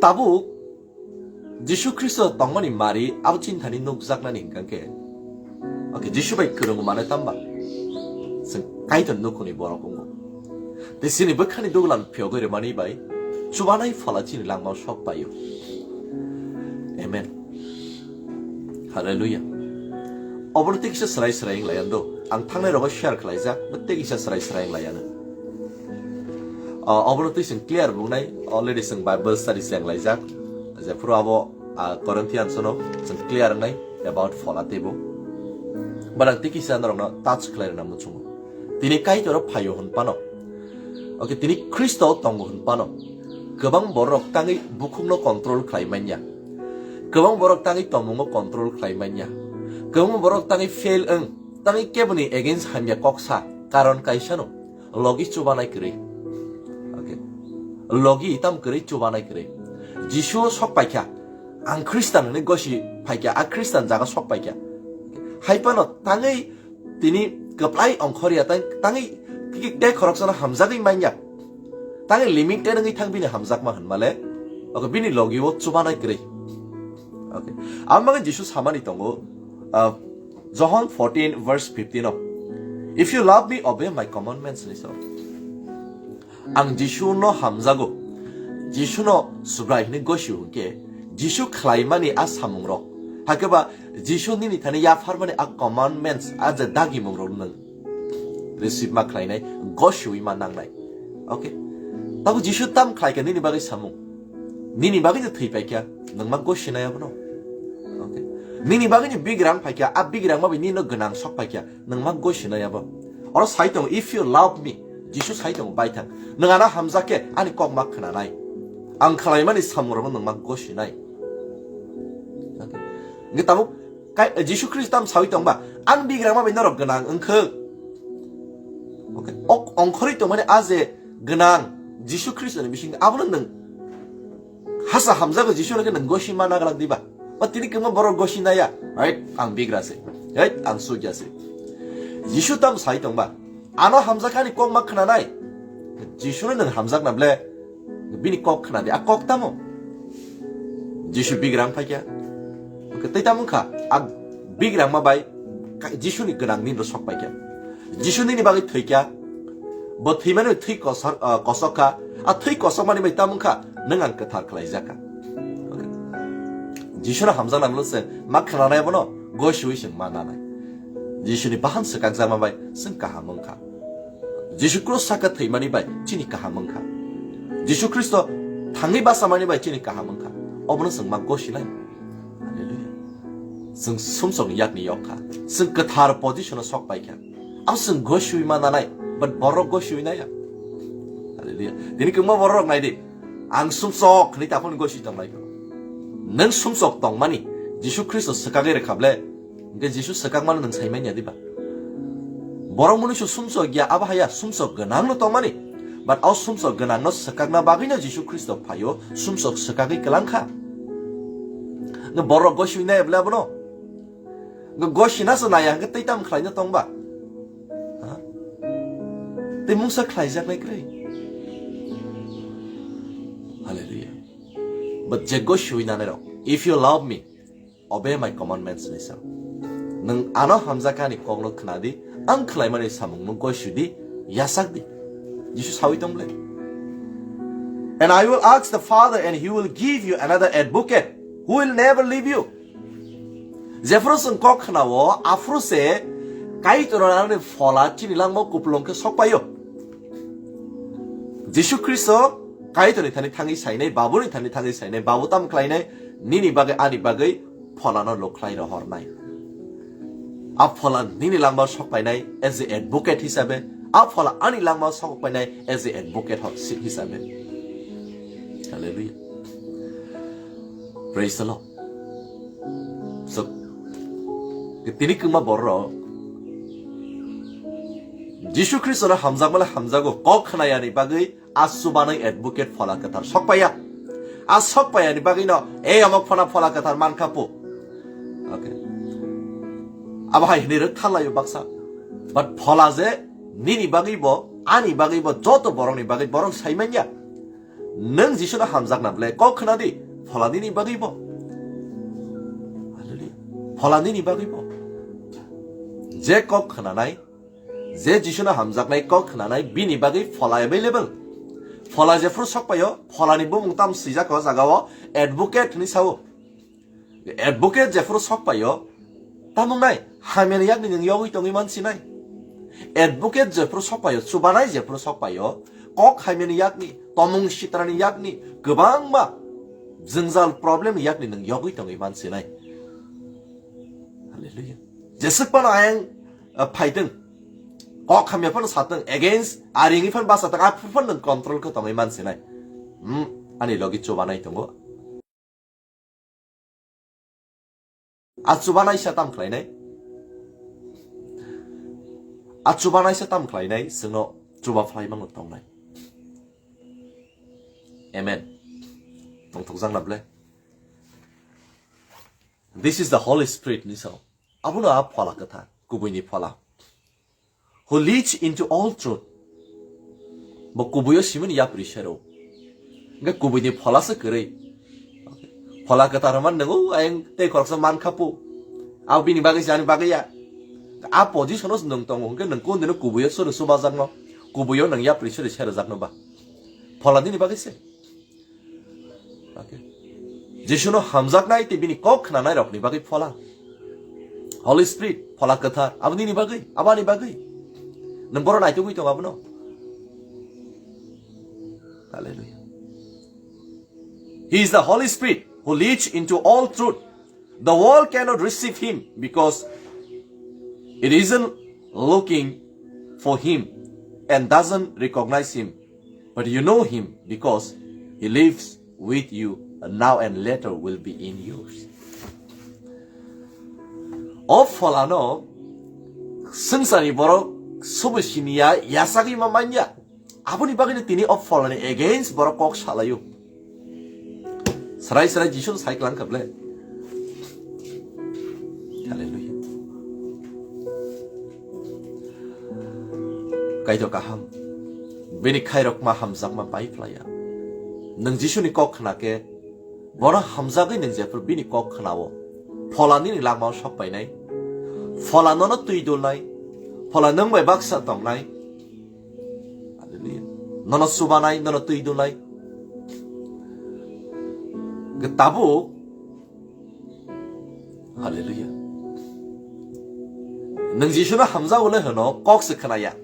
tabuk Jisu Khristo tongmani mari abo chini thani nukjaknani hwnkha khe, okay, Jisu bai kwrwng manai tamba? Chwng Kaitor nukhungni borok wngo. Tei chini bwkhani duglam phiyogwi rwmani bai chubanai phola chini langmao sok paio. Amen. Hallelujah. Obono tei kisa srai srai wng laiya do. Ang thangnai rogo share khlaijak, bo tei kisa srai srai wng laiya no. Ah, obono tei chwng clear wngnai, already chwng Bible study se wng laijak. Jephuru abo, ah, Corinthians no chwng clear wngnai about phola teibo. But ang tei kisa norokno touch khlai rwna muchungo. Tini Kaitor o phaio hwn phano. Okay, tini Khristo o tongo hwn phano. Kwbang borok tangwi bukhukno control khlai manya. Kwbang borok tangwi tongmungo control khlai manya. Kwbang borok tangwi fail wng, tangwi keboni against hamya kok sa, karon kaisano, logi chubanai kwrwi. Okay. Logi tam kwrwi chubanai kwrwi. Jisu o sok paikha, ang Khristan hwnwi gosi phaikha, a Khristan jaga sok paikha. Hai phano tangwi tini kwplai ongkhorya tang-, tangwi tei khoroksano hamjagwi manya. Tangwi limited wngwi thang bini hamjakma hwnmale, oko bini logi o chubanai kwrwi. Okay. Ang bagwi Jisu samani tongo, ah, John fourteen verse fifteen o, "If you love me, obey my commandments," hini sa. Ang Jisu no hamjago. Jisu no Subrai hwnwi gosio hwnkhe, Jisu khlaimani a samungrok, hakhe ba Jisu nini thani yapharmani a commandments, a je dagimungrok nwng receive ma khlainai, gosiwi ma nangnai. Okay? Tabo Jisu tam khlaikha nini bagwi samung? Nini bagwi no thwi paikha, nwng ma gosinai abono? Okay? Nini bagwi ni bigrang phaikha, a bigrang ma bai nini no gwnang sok paikha, nwng ma gosinai abo? Oro sai tongo, "If you love me," Jisu sai tongo, "Baithang, nwng ano hamjak khe ani kok ma khwnanai. Ang khlaimani samungrokno nwng ma gosinai." Okay? Hwnkhe tabuk kai-, Jisu Khristo tam sawi tongba, "Ang bigrang ma bai norok gwnang wngkha." Okay? Ok, ongkhorwi tongmani a je gwnang Jisu Khristoni bisingtwi, abono nwng hasa hamjago Jisu no khe nwng gosi ma naglak diba? O tini kwbangma borok gosi naya, "Right, ang bigra se. Right, ang sugya se." Jisu tam sai tongba, "Ano hamjakha ani kok ma khwnanai." Jisu no nwng hamjakna ble, bini kok khwnadi, a kok tamo? Jisu bigrang phaikha. Tei tamo wngkha, a bigrang ma bai ka-, Jisu ni gwnang nini ro sok paikha. Jisu nini bagwi thwikha. Bo thwimani thwi kosor-, ah, kosok kha. A thwi kosokmani bai tamo wngkha, nwng ang kwthar khlaijakha. Jisu no hamjakna ble se ma khwnanai abono gosiwi chwng ma nanai. Jisu ni bahan swkakjakma bai chwng kaham wngkha. Jisu krus saka thwimani bai chini kaham wngkha. Jisu Khristo thangwi bachamani bai chini kaham wngkha. Obono chwng ma gosinai. Hallelujah. Chwng sumsokni yakni yok kha. Chwng kwthar position o sok paikha. Abo chwng gosiwi ma nanai, but borok gosiwi naya. Hallelujah. Tini kwbangma borok nai di. Ang sumsok hwnwi taphano gosi tonglai kho. Nwng sumsok tongmani Jisu Khristo swkagwi rwkha ble, hwnkhe Jisu swkakmano nwng sai manya diba? Borok mwnwi su sumsok ya, abo haya sumsok gwnang no tongmani. But o sumsok gwnang no swkakna bagwi no Jisu Khristo phaio, sumsok swkagwi kwlang kha. Nwng borok gosiwi nai ble abono? Nwng gosina se naya hwnkhe tei tam khlaina tongba? Ha? Tei mungsa khlaijaknai kwrwi. Hallelujah. But je gosiwi nanai rok, "If you love me, obey my commandments," hwnwi sa. Nwng ano hamjakha ani kokno khwnadi, ang khlaimani samungno gosidi, yasakdi. Jisu sawi tong ble. "And I will ask the Father, and he will give you another advocate who will never leave you." Jephru chwng kok khwnao, aphru se Kaitor ani phola chini langmao kupulung khe sok paio. Jisu Khristo Kaitorni thani thangwi sainai, Babuni thani thangwi sainai, Babu tam khlainai, nini bagwi ani bagwi pholano lukhlai rohornai. A phola nini langmao sok painai as a advocate hisabe, A phola ani langma sokok painai as a advocate hok si hisabe. Hallelujah. Praise the Lord. So, tini kwma borok Jisu Khristo no hamjakmale hamjago kok khnayani bagwi a chubanai advocate phola kwthar sokpaya. A sokpayani bagwi no e amok phana phola kwthar mankha pu. Okay. Abo hai hwnwi rwk thalaio baksa. But phola je nini bagwi bo, ani bagwi bo, joto borokni bagwi borok sai manya. Nwng Jisu no hamjakna ble kok khna di, phola nini bagwi bo. Hallelujah. Phola nini bagwi bo. Je kok khnanai, je Jisu no hamjaknai kok khnanai, bini bagwi phola available. Phola jephru sokpaio, pholani bumung tam swijak o jaga o advocate hwnwi sao. Advocate jephru sokpaio, tamung nai, hamyani yakni nwng yogwi tongwi mansinai. Advocate jephru sokpaio, chubanai jephru sokpaio, kok hamyani yakni, tomung sitrani yakni, kwbangma jwngjal problem ni yakni nwng yogwi tongwi mansinai. Hallelujah. Jeswk phano ayang, uh, phaitwng, kok hamya phano satwng, against, aringwi phano basatwng, aphuru phano nwng control khe tongwi mansinai. Hmm, ani logi chubanai tongo. A chubanai sa tam khlainai. A chubanai sa tam khlainai, chwngno chuba phlai mangno tongnai. Amen. Tongthokjak na ble. This is the Holy Spirit ni sao. Abono a phola kwthar, kubuini phola. Who leads into all truth. Bo kubuio simani yapri sero. Hingke kubuini phola se kwrwi. Phola kwthar man nungo, ayang tei khoroksa man khapu. Abo bini bagwi se ani bagwi ya. A position o se nwng tongo, hingke nwng kundino kubuio sono subajakno. Kubuio nwng yapri sero serojakno ba. Phola nini bagwi se. Okay. Jisuno hamjaknai tei bini kok khnanai rokni bagwi phola. Holy Spirit, phola kwthar, abo nini bagwi, abo ani bagwi. Nwng bono naitugwi tongo abono. Hallelujah. He is the Holy Spirit who leads into all truth. The world cannot receive him because it isn't looking for him and doesn't recognize him. But you know him because he lives with you now and later will be in yours. O pholano swngcharni borok sobo siniya, yasagwi ma manya. Aboni bagwino tini o pholani against borok kok salaio. Srai srai Jisu sai klang kable. Hallelujah. Kaitor kaham. Bini khairok ma hamjakma pai phlaya. Nwng Jisuni kok khna khe bono hamjagwi nwng jephru bini kok khnao. Phola nini langmao sok painai. Phola nono twi dulnai. Phola nwng bai baksa tongnai. Hallelujah. Nono subanai, nono twi dulnai. Tabuk. Hallelujah. Nwng Jisuno hamjago le hwno, kok se khnaya.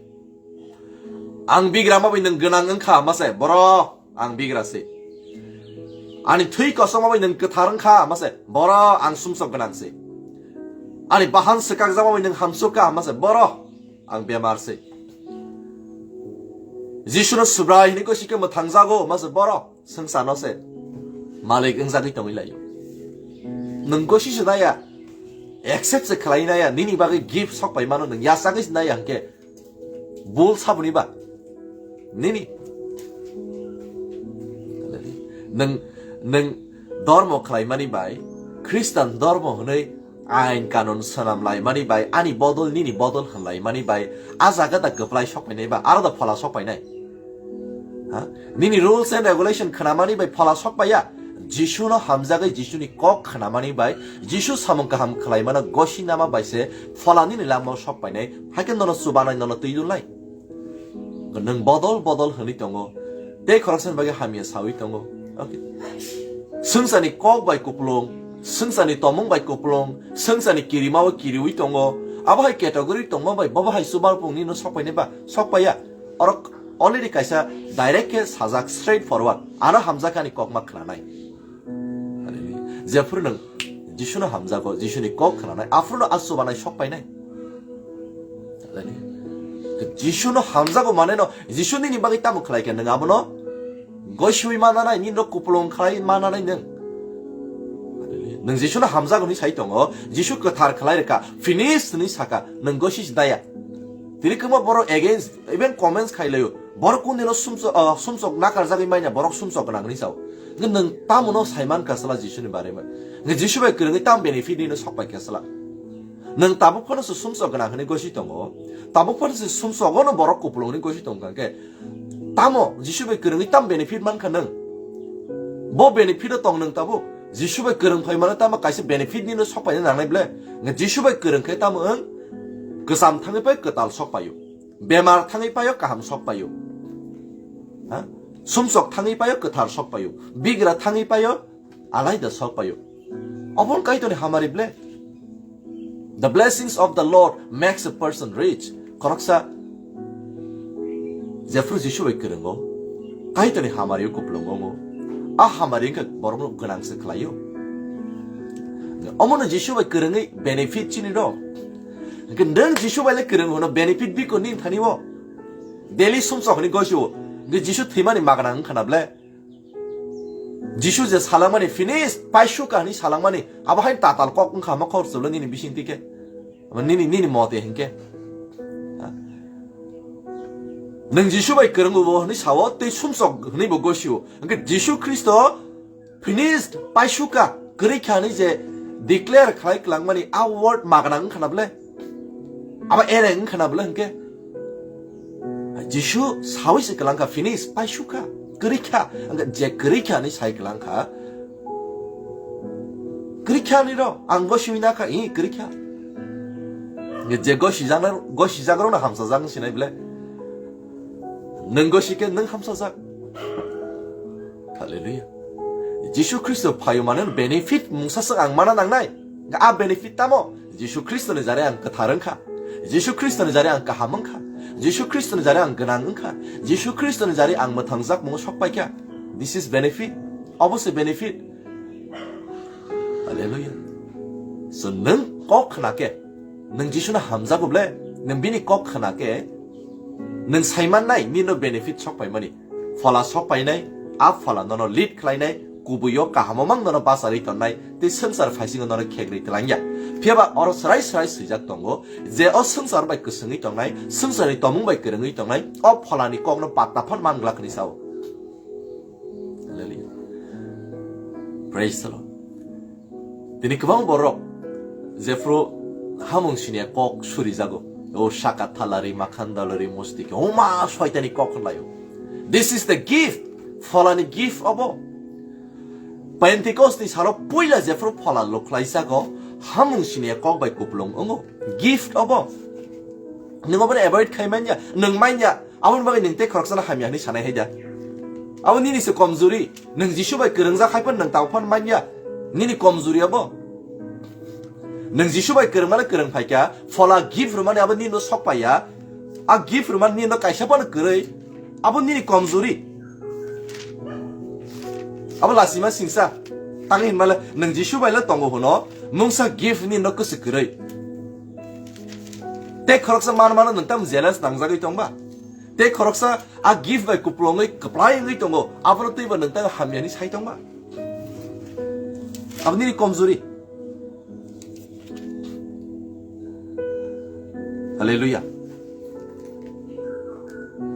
Ang bigra ma bai nwng gwnang wngkha, ma se, boro ang bigra se. Ani thwi kosom ma bai nwng kwthar wngkha, ma se, boro ang sumsok gwnang se. Ani bahan swkakjak ma bai nwng hamsuk kha, ma se, boro ang bemar se. Jisuno Subrai hwnwi gosi khe mwthangjago, ma se, boro swngcharno se malik wngjagwi tongwi laio. Nwng gosi se naya, accept se khlai naya, nini bagwi gift sok pai mano, nwng yasagwi se naya hwnkhe bul saboni ba? Nini nwng, nwng dormo khlaimani bai, Khristan dormo hwnwi ain kanun swnam laimani bai, ani bodol nini bodol hwnlaimani bai, a jaga da kwplai sok painai ba, aro da phola sok painai? Ha? Nini rules and regulation khnamani bai phola sok paiya? Jisuno hamjagwi Jisuni kok khnamani bai, Jisu samung kaham khlaimano gosi nama bai se phola nini langmao sok painai, hakhe nono chubanai, nono twi dulnai. Nwng bodol bodol hwnwi tongo, tei khoroksani bagwi hamya sawi tongo. Okay. Swngcharni kok bai kupulung, swngcharni tomung bai kupulung, swngcharni kirimao kiriwi tongo. Abo hai category tongma bai bobo hai chubalpung nino sok painai ba? Sok paiya. Oro already kaisa direct khe sajak, straight forward. Ano hamjak ani kok ma khnanai. Hallelujah. Jephuru nwng Jisuno hamjago, Jisuni kok khnanai, aphuru no a chubanai sok painai. Hallelujah. Jisu no hamjago mane no, Jisu nini bagwi tamo khlai kha nwng abono? Gosiwi mananai, nini rok kupulung khlai mananai nwng. Nwng Jisu no hamjago ni sai tongo, Jisu kwthar khlai rwkha, finish hwnwi saka, nwng gosi daya. Tini kwma borok against, even comments khai laio. Borok kundino sumsok, ah, sumsok nakarjagwi manya, borok sumsok gwnang hwnwi sao. Nwng tamo no saiman kha sala Jisu ni bare ma. Nwng Jisu bai kwrwngwi tam benefit nino sok pai kha sala. Nwng tabuk phano se sumsok gwnang hwnwi gosi tongo. Tabuk phano se sumsogo no borok kupulung hwnwi gosi tong kha khe. Tamo Jisu bai kwrwngwi tam benefit man kha nwng? Bo benefit o tong nwng tabuk. Jisu bai kwrwng phai mano tamo kaisa benefit nino sok paina nangnai ble. Nwng Jisu bai kwrwng khe tamo wng? Kwcham thangwi pai kwtal sok paio. Bemar thangwi paio kaham sok paio. Ha? Sumsok thangwi paio kwthar sok paio. Bigra thangwi paio alaida sok paio. Obon Kaitorni hamari ble. The blessings of the Lord makes a person rich. Khoroksa jephru Jisu bai kwrwngo, Kaitorni hamari kupulung wngo. A hamari wngkha borokno gwnang se khlaio. Omono Jisu bai kwrwngwi benefit chini rw. Hwnkhe nwng Jisu bai le kwrwng hwno benefit biko nini thani o. Daily sumsok hwnwi gosio. Hwnkhe Jisu thwimani magna wngkha na ble? Jisu je salangmani finish, paisuka hwnwi salangmani, abo hai tatal kok wngkha ma khor chwlo nini bisingtwi khe. Ama nini, nini mote hinkhe. Ha? Nwng Jisu bai kwrwngo bo hwnwi sao, tei sumsok hwnwi bo gosio. Hwnkhe Jisu Khristo finished, paisuka, kwrwi kha hwnwi je declare khlai kwlangmani a word magna wngkha na ble? Abo ere wngkha na ble hwnkhe? Jisu sawi se kwlangkha, finish, paisuka, kwrwi kha. Hwnkhe je kwrwi kha hwnwi sai kwlangkha, kwrwi kha hwnwi rw, ang gosiwi na kha, ih, kwrwi kha. Hwnkhe je gosijakna, gosijakrokno hamsajak wng sinai ble? Nwng gosi khe nwng hamsajak. Hallelujah. Jisu Khristo phaio mane benefit mungsa swk ang mana nangnai. A benefit tamo? Jisu Khristo ni jare ang kwthar wngkha. Jisu Khristo ni jare ang kaham wngkha. Jisu Khristo ni jare ang gwnang wngkha. Jisu Khristo ni jare ang mwthangjak mungo sok paikha. This is benefit. Obo se benefit. Hallelujah. So nwng kok khna khe, nwng Jisu no hamjago ble, nwng bini kok khna khe, nwng saimannai nino benefit sok paimani. Phola sok painai, a phola nono lead khlainai, kubuio kahamo mang nono bacharwi tonnai, tei swngchar phaisingo nono khekrwi twlangya. Phiyaba oro srai srai swijak tongo, je o swngchar bai kwswngwi tongnai, swngcharni tomung bai kwrwngwi tongnai, o pholani kokno patta phano man glak hwnwi sao. Hallelujah. Praise the Lord. Tini kwbang borok jephru hamung siniya kok surijago. O saka thalari, makhan dalari, musti khe. Oma soitani kok hwnlaio. This is the gift. Pholani gift obo. Pentecost ni salo puila jephru phola lukhlaijago, hamung siniya kok bai kupulung wngo. Gift obo. Nwng obono avoid khai manya, nwng manya. Aboni bagwi nwng tei khoroksano hamya hwnwi sanai hai da? Abo nini se komjuri. Nwng Jisu bai kwrwngjak hai phano nwng tamo phano manya. Nini komjuri abo. Nwng Jisu bai kwrwngmano kwrwng phaikha, phola gift rwmani abo nini no sok paiya. A gift rwmani nini no kaisa phano kwrwi. Abo nini komjuri. Abo lasima singsa. Tangwi hinmale nwng Jisu bai le tongo hwno, mungsa gift nini no kwswk kwrwi. Tei khoroksa man mano nwng tamo jealous nangjagwi tongba? Tei khoroksa a gift bai kupulungwi kwplai wngwi tongo, abono twibo nwng tamo hamya hwnwi sai tongba? Abo nini komjuri. Hallelujah.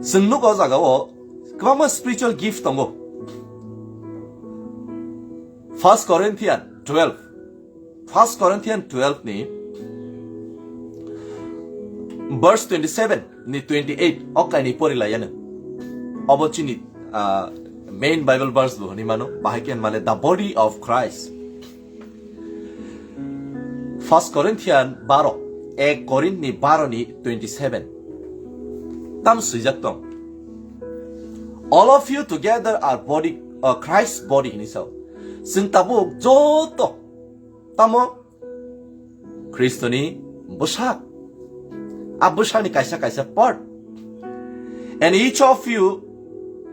Chwng nugo o jagao kwbangma spiritual gift tongo. First Corinthian twelve. First Corinthian twelve ni verse twenty-seven ni twenty-eight o kainwi pori laiya nwng. Obo chini, ah, main Bible verse bo hwnwi mano. Bahai khe male the body of Christ. First Corinthian baro, ek Korinth ni baro ni twenty-seven. Tam swijak tong. All of you together are body, uh, Christ body hwnwi sao. Chwng tabuk joto tamo Khristoni bwsak. A bwsakni kaisa kaisa part. And each of you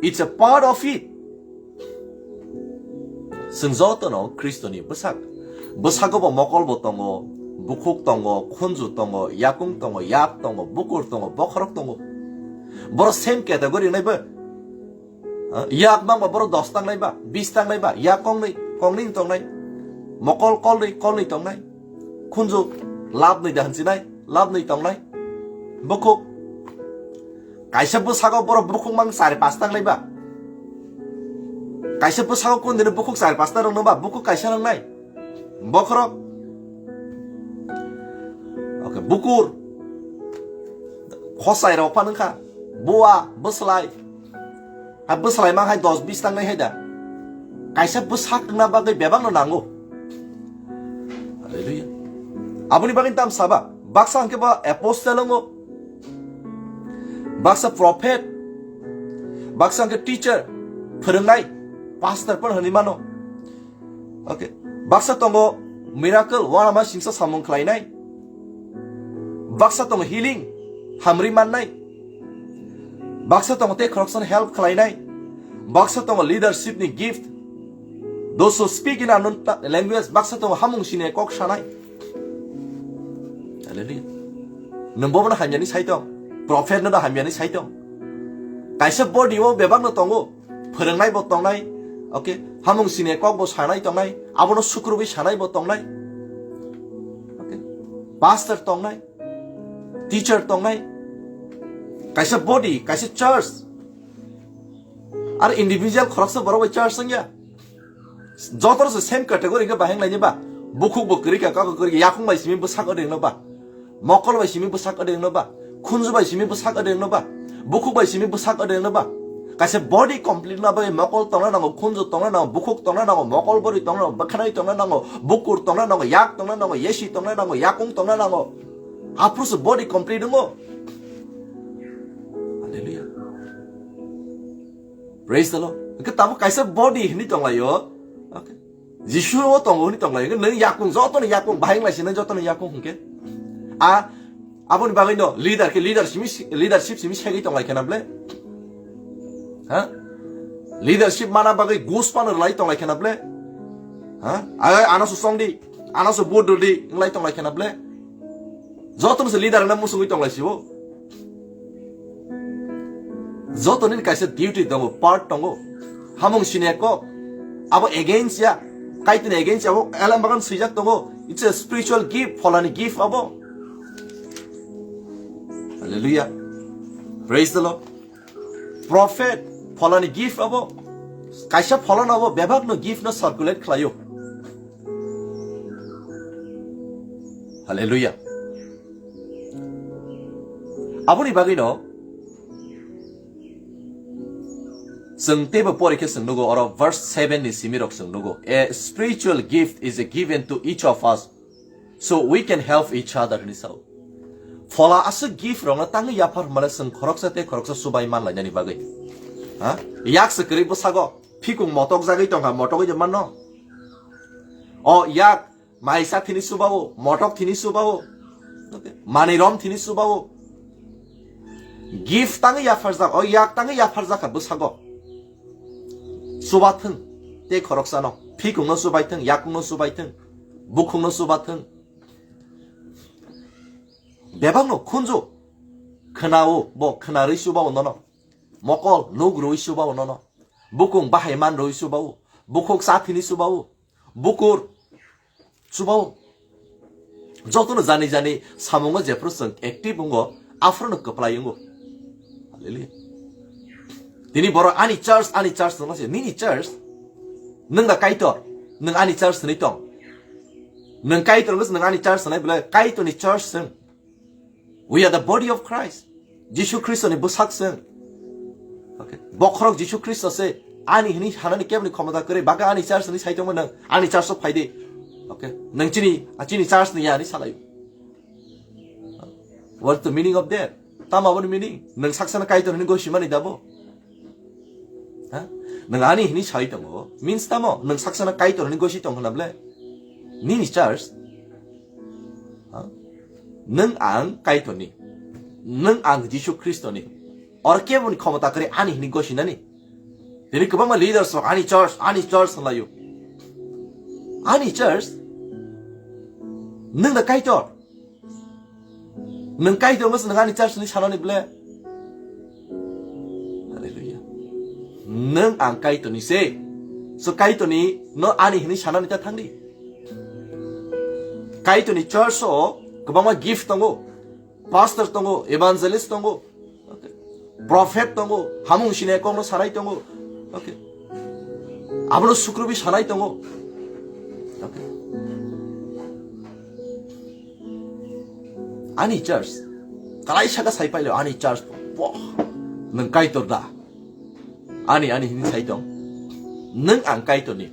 is a part of it. Chwng jotono Khristoni bwsak. Bwsago bo mokol bo tongo, bukhuk tongo, khunju tongo, yakung tongo, yak tongo, bukur tongo, bokhorok tongo. Borok same category wngnai bo. Ha? Yak bangba borok dos tangnai ba, bis tangnai ba, yak kongnwi, kongnwi tongnai. Mokol kolnwi, kolnwi tongnai. Khunju labnwi da hinsinai, labnwi tongnai. Bukhuk. Kaisa bwsago borok bukhuk mang chari pas tangnai ba. Kaisa bwsago kundini bukhuk chari pas ta rwngno ba, bukhuk kaisa rwngnai. Bokhorok. Okay, bukur. Khosai rok phan wngkha. Bua, bwslai. Ha bwslai mang hai dos bis tangnai hai da. Kaisa bwsak wngna bagwi bebakno nango. Hallelujah. Aboni bagwi tam saba. Baksa hwnkhe bo apostle wngo. Baksa prophet. Baksa hwnkhe teacher. Phwrwngnai. Pastor phan hwnwi mano. Okay. Baksa tongo miracle, uanama singsa samung khlainai. Baksa tongo healing, hamri mannai. Baksa tongo tei khoroksano help khlainai. Baksa tongo leadership ni gift. Those who speak in unknown ta-, language, baksa tongo hamung sini kok sanai. Hallelujah. Nwng bobono hamyani sai tong, prophet no da hamyani sai tong. Kaisa body o bebak no tongo. Phwrwngnai bo tongnai, okay, hamung sini kok bo sanai tongnai, abono sukrubwi sanai bo tongnai, okay, pastor tongnai, teacher tongnai, kaisa body, kaisa church, ar individual khoroksa borok bai church wngya, joto se same category khe bahai wnglaini ba, bukhuk bo kwrwi kha, kok bo kwrwi kha, yakung bai simi bwsak rwngno ba. Mokol bai simi bwsak adeng no ba, khunju bai simi bwsak adeng no ba, bukhuk bai simi bwsak adeng no ba. Kaisa body complete na bai mokol tongna nango, khunju tongna nango, bukhuk tongna nango, mokol bori tongna nango, bwkhanai tongna nango, bukur tongna nango, yak tongna nango, yesi tongna nango, yakung tongna nango. Aphuru se body complete wngo. Hallelujah. Praise the Lord. Ke tabo kaisa body hini tonglayo. Okay. Jisu o tongo hwnwi tonglaio, nwng yakung, jotono yakung, bahai wnglaisi nwng jotono yakung hwnkhe. A, aboni bagwino leader khe leader simi, leadership simi segwi tonglai khena ble? Ha? Leadership mana bagwi gus pano rwlai tonglai khena ble? Ha? Ai, ano su songdi, ano su vote rwdi, wnglahi tonglai khena ble? Jotono se leader wngna musungwi tonglai sibo. Joto nini kaisa duty tongo, part tongo. Hamung sini kok. Abo against ya. Kaitor ni against ya. Abo alam bagan swijak tongo. It's a spiritual gift, pholani gift abo. Hallelujah. Praise the Lord. Prophet, pholani gift abo. Kaisa pholano abo bebak no gift no circulate khlaio. Hallelujah. Aboni bagwi no chwng teibo pori khe chwng nugo, oro verse seven ni simi rok chwng nugo, "A spiritual gift is given to each of us, so we can help each other," hwnwi sao. Phola aswk gift rokno tangwi yaphar hwnmale chwng khoroksa tei khoroksa chubai manlainani bagwi. Ha? Yak se kwrwi bwsago phikung motok jagwi tongkha, motogwi je manno. O yak Maisa thini subao, motok thini subao, manwi rom thini subao. Gift tangwi yapharjak, o yak tangwi yapharjak kha bwsago. Subathwng, tei khoroksano, phikungno subaithwng, yakungno subaithwng, bukhungno subathwng. Bebakno khunju, khwnao, bo khwnarwi subao nono. Mokol, nuk rwi subao nono. Bukung bahai man rwi subao. Bukhuk cha thini subao. Bukur. Chubao. Jotono jani jani samungo jephru chwng active wngo, aphruno kwplai wngo. Hallelujah. Tini borok ani church, ani church hwnma se, nini church? Nwng da Kaitor, nwng ani church hwnwi tong. Nwng Kaitor hwnwi se nwng ani church hwnwi belai Kaitorni church chwng. We are the body of Christ. Jisu Khristoni bwsak chwng. Okay. Bokhorok Jisu Khristo se ani hini hanani keboni khomota kwrwi, baka ani church ni sai tongma nwng, ani church o phai di. Okay. Nwng chini, a chini church ni ya ni salai. What's the meaning of that? Tamo aboni meaning? Nwng saksana Kaitor hini gosi mani dabo? Ha? Nwng ani hini sai tongo. Means tamo? Nwng saksana Kaitor hini gosi tong hwnna ble? Nini church? Ha? Nwng ang Kaitorni. Nwng ang Jisu Khristoni. Or keboni khomota kwrwi ani hini gosinani. Tini kwbangma leaders rok ani church, ani church hwnlaio. Ani church? Nwng da Kaitor? Nwng Kaitor wngkha se nwng ani church ni sanani ble? Nwng ang Kaitorni se. So Kaitorni no ani hwnwi sanani ta thangdi. Kaitorni church o kwbangma gift tongo. Pastor tongo, evangelist tongo, okay. Prophet tongo, hamung sini kokno sanai tongo, okay. Abono sukrubi sanai tongo, okay. Ani church, kalai saka sai pailo ani church, boh, nwng Kaitor da. Ani, ani hini sai tong. Nwng ang Kaitorni.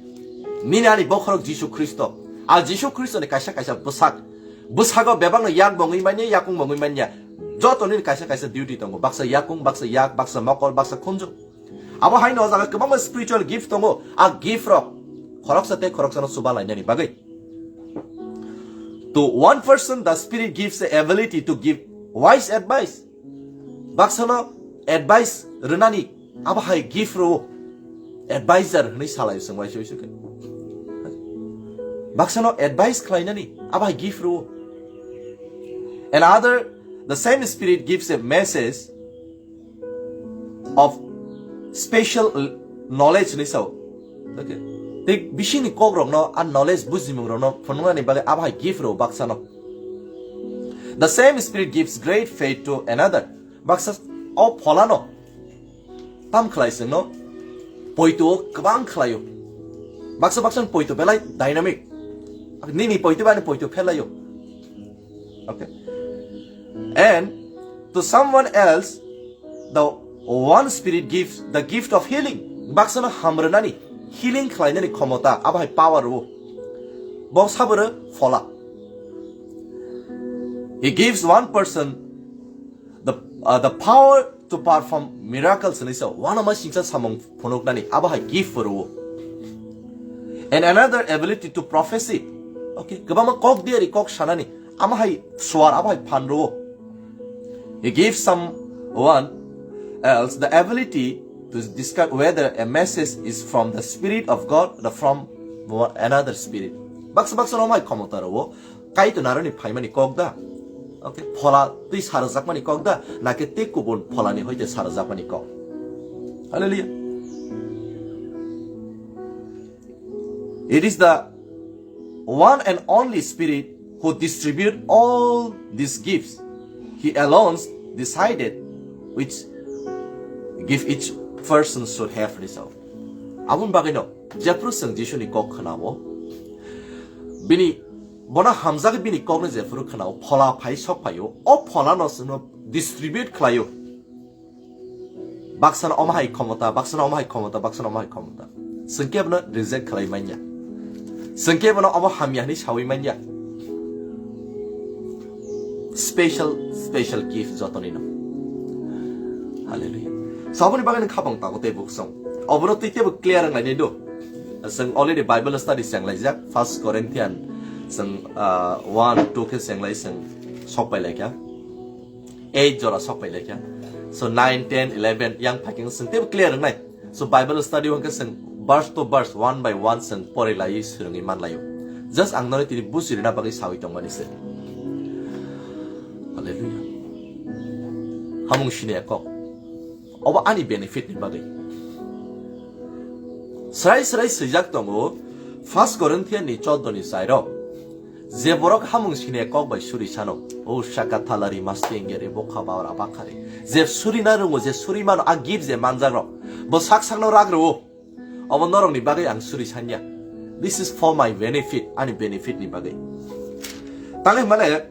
Nini ani bokhorok Jisu Khristo. A Jisu Khristoni kaisa kaisa bwsak. Bwsago bebakno yak bongwi manya, yakung bongwi manya. Joto nini kaisa kaisa duty tongo. Baksa yakung, baksa yak, baksa mokol, baksa khunju. Abo haino o jaga kwbangma spiritual gift tongo. A gift rok khoroksa tei khoroksano chuba lainani bagwi. To one person, the Spirit gives the ability to give wise advice. Baksano advice rwnani abo hai gift rwo. Advisor hwnwi salai chwng waisa waisa khe. Baksano advice khlainani abo hai gift rwo. Another, the same Spirit gives a message of special knowledge hwnwi sao. Okay. Tei bisingni kokrokno a knowledge bujimungrokno phunuknani bagwi abo hai gift rwo baksano. The same Spirit gives great faith to another. Baksa o pholano tam khlai chwngno poito kwbang khlaio. Baksa baksa poito belai dynamic. Nini poito ba ani poito phelaio. Okay. And to someone else, the one Spirit gives the gift of healing. Baksano hamrwnani, healing khlainani khomota, abo hai power o. Bo saboro phola. He gives one person the, uh, the power to perform miracles, hwnwi sa, uanama singsa samung phunuknani, abo hai gift rwo. And another ability to prophecy. Okay, kwbangma kok diari kok sanani, amo hai suar, abo hai phan rwo. He gives someone else the ability to discuss whether a message is from the Spirit of God or from another spirit. Baksa baksa no mai khomota rwo. Kaitor naroni phaimani kok da? Okay, phola twi sarjakmani kok da? Nake tei kubun pholani hoite sarjakmani kok? Hallelujah. It is the one and only Spirit who distribute all these gifts. He alone decided which gift each person should have received. Aboni bagwino jephru chwng Jisuni kok khwnao, bini, bono hamjagwi bini kokno jephru khwnao, phola phai sok phaio, o pholano chwngno distribute khlaio. Baksano omo hai khomota, baksano omo hai khomota, baksano omo hai khomota. Chwng kebono reject khlai manya. Chwng kebono omo hamya hwnwi sawi manya. Special, special gift jotonino. Hallelujah. So, aboni bagwi nwng khabang tago tei buksong. Obono twi teibo clear wnglainai do. Chwng already Bible study chenglaijak, First Corinthian chwng, ah, one, two khe chenglai chwng sokpailaikha. Eight jora sokpailaikha. So, nine, ten, eleven yang phaikhe chwng teibo clear wngnai. So Bible study hwnkhe chwng verse to verse, one by one chwng porilaiwi swrwngwi manlaio. Just ang nono tini bujirina bagwi sawi tongmani se. Hallelujah. Hamung sini ekok. Obo ani benefit ni bagwi. Srai srai swijak tongo First Corinthian ni choddo ni chairo. Je borok hamung sini kok bai suri sano, o saka thalari masti engeri bokha baura bakhari. Je suri na rungo, je suri mano, a gift je manjak rok. Bo sak sak no rak rwo. Obo norok ni bagwi ang suri sanya. This is for my benefit, ani benefit ni bagwi. Tangwi male,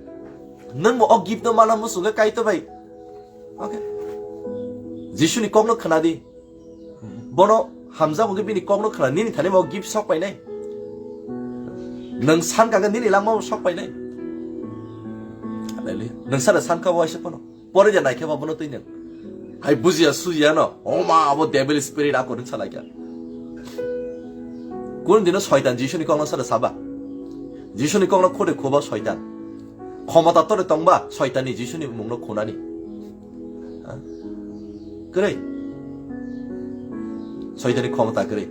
nwng bo o gift no mana musung khe Kaitor bai. Okay. Jisu ni kok no khna di. Bono hamjak hwnkhe bini kokno khna, nini thani bo gift sok painai. Nwng san kha khe nini langma bo sok painai. Hallelujah. Nwng sana san kha bo waisa phano. Pore ja naikhe ba bono twi nwng. Hai bujiya sujiya no. O ma, abo devil spirit ako rin salai kha. Kun dino soitan Jisuni kokno sana saba. Jisuni kokno khode khuba soitan. Khomota tore tongba soitan ni Jisuni mungno khunani. Ha? Kwrwi. Soitani khomota kwrwi.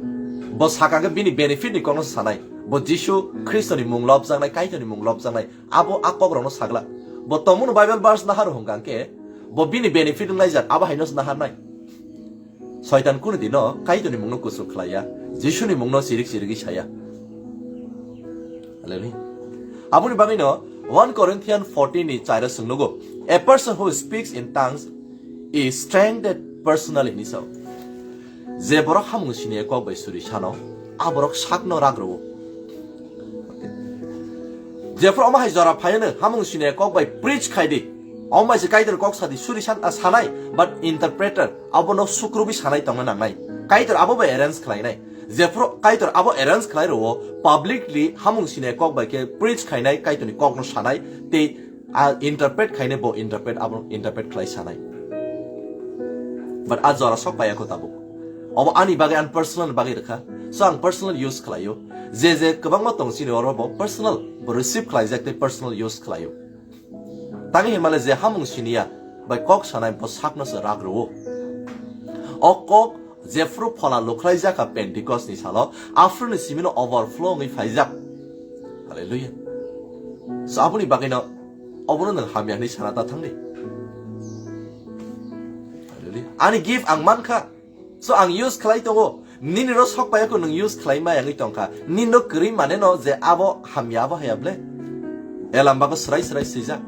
Bo saka khe bini benefit ni kokno sanai. Bo Jisu Khristoni mung lobjaknai, Kaitorni mung lobjaknai. Abo a kokrokno sagla. Bo tongmano Bible verse nahar hwnkha khe, bo bini benefit wnglaijak, abo haino naharnai. Soitan kunu dino Kaitorni mungno kuchuk khlaiya, Jisuni mungno chirik chirigwi saya. Hallelujah. Aboni bagwino one Corinthians fourteen ni chairo chwng nugo, "A person who speaks in tongues is strengthened personally," hinwi sao. Je borok hamung siniya kok bai suri sano, a borok sakno rak rwo. Jephru omo hai jora phaiano, hamung siniya kok bai preach khai di. Omo bai se Kaitor kok sadi suri san, a, sanai, but interpreter abono sukrubi sanai tongna nangnai. Kaitor abo bai arrange khlainai. Jephru Kaitor abo arrange khlai rwo, publicly hamung siniya kok bai khe preach khainai, Kaitorni kokno sanai, tei a interpret khainai bo interpret, abo interpret khlai sanai. But a jora sok paiya kho tabuk. Obo ani bagwi, ani personal bagwi rwkha. So ang personal use khlaio. Je je kwbangma tong chini oro bo personal, bo receive khlaijak tei personal use khlaio. Tangwi hinmale je hamung siniya bai kok sanai bo sakno se rak rwo. O kok jephru phola lukhlai jakha Pentecost ni salo, aphuru ni simino overflow wngwi phaijak. Hallelujah. So aboni bagwino obono nwng hamya hinwi sana ta thangdi. Hallelujah. Ani gift ang mankha. So ang use khlai tongo. Nini ro sok paiya kho nwng use khlai ma yangwi tongkha. Nini ro kwrwi mane no je abo hamya abo haya ble. Elam bago srai srai swijak.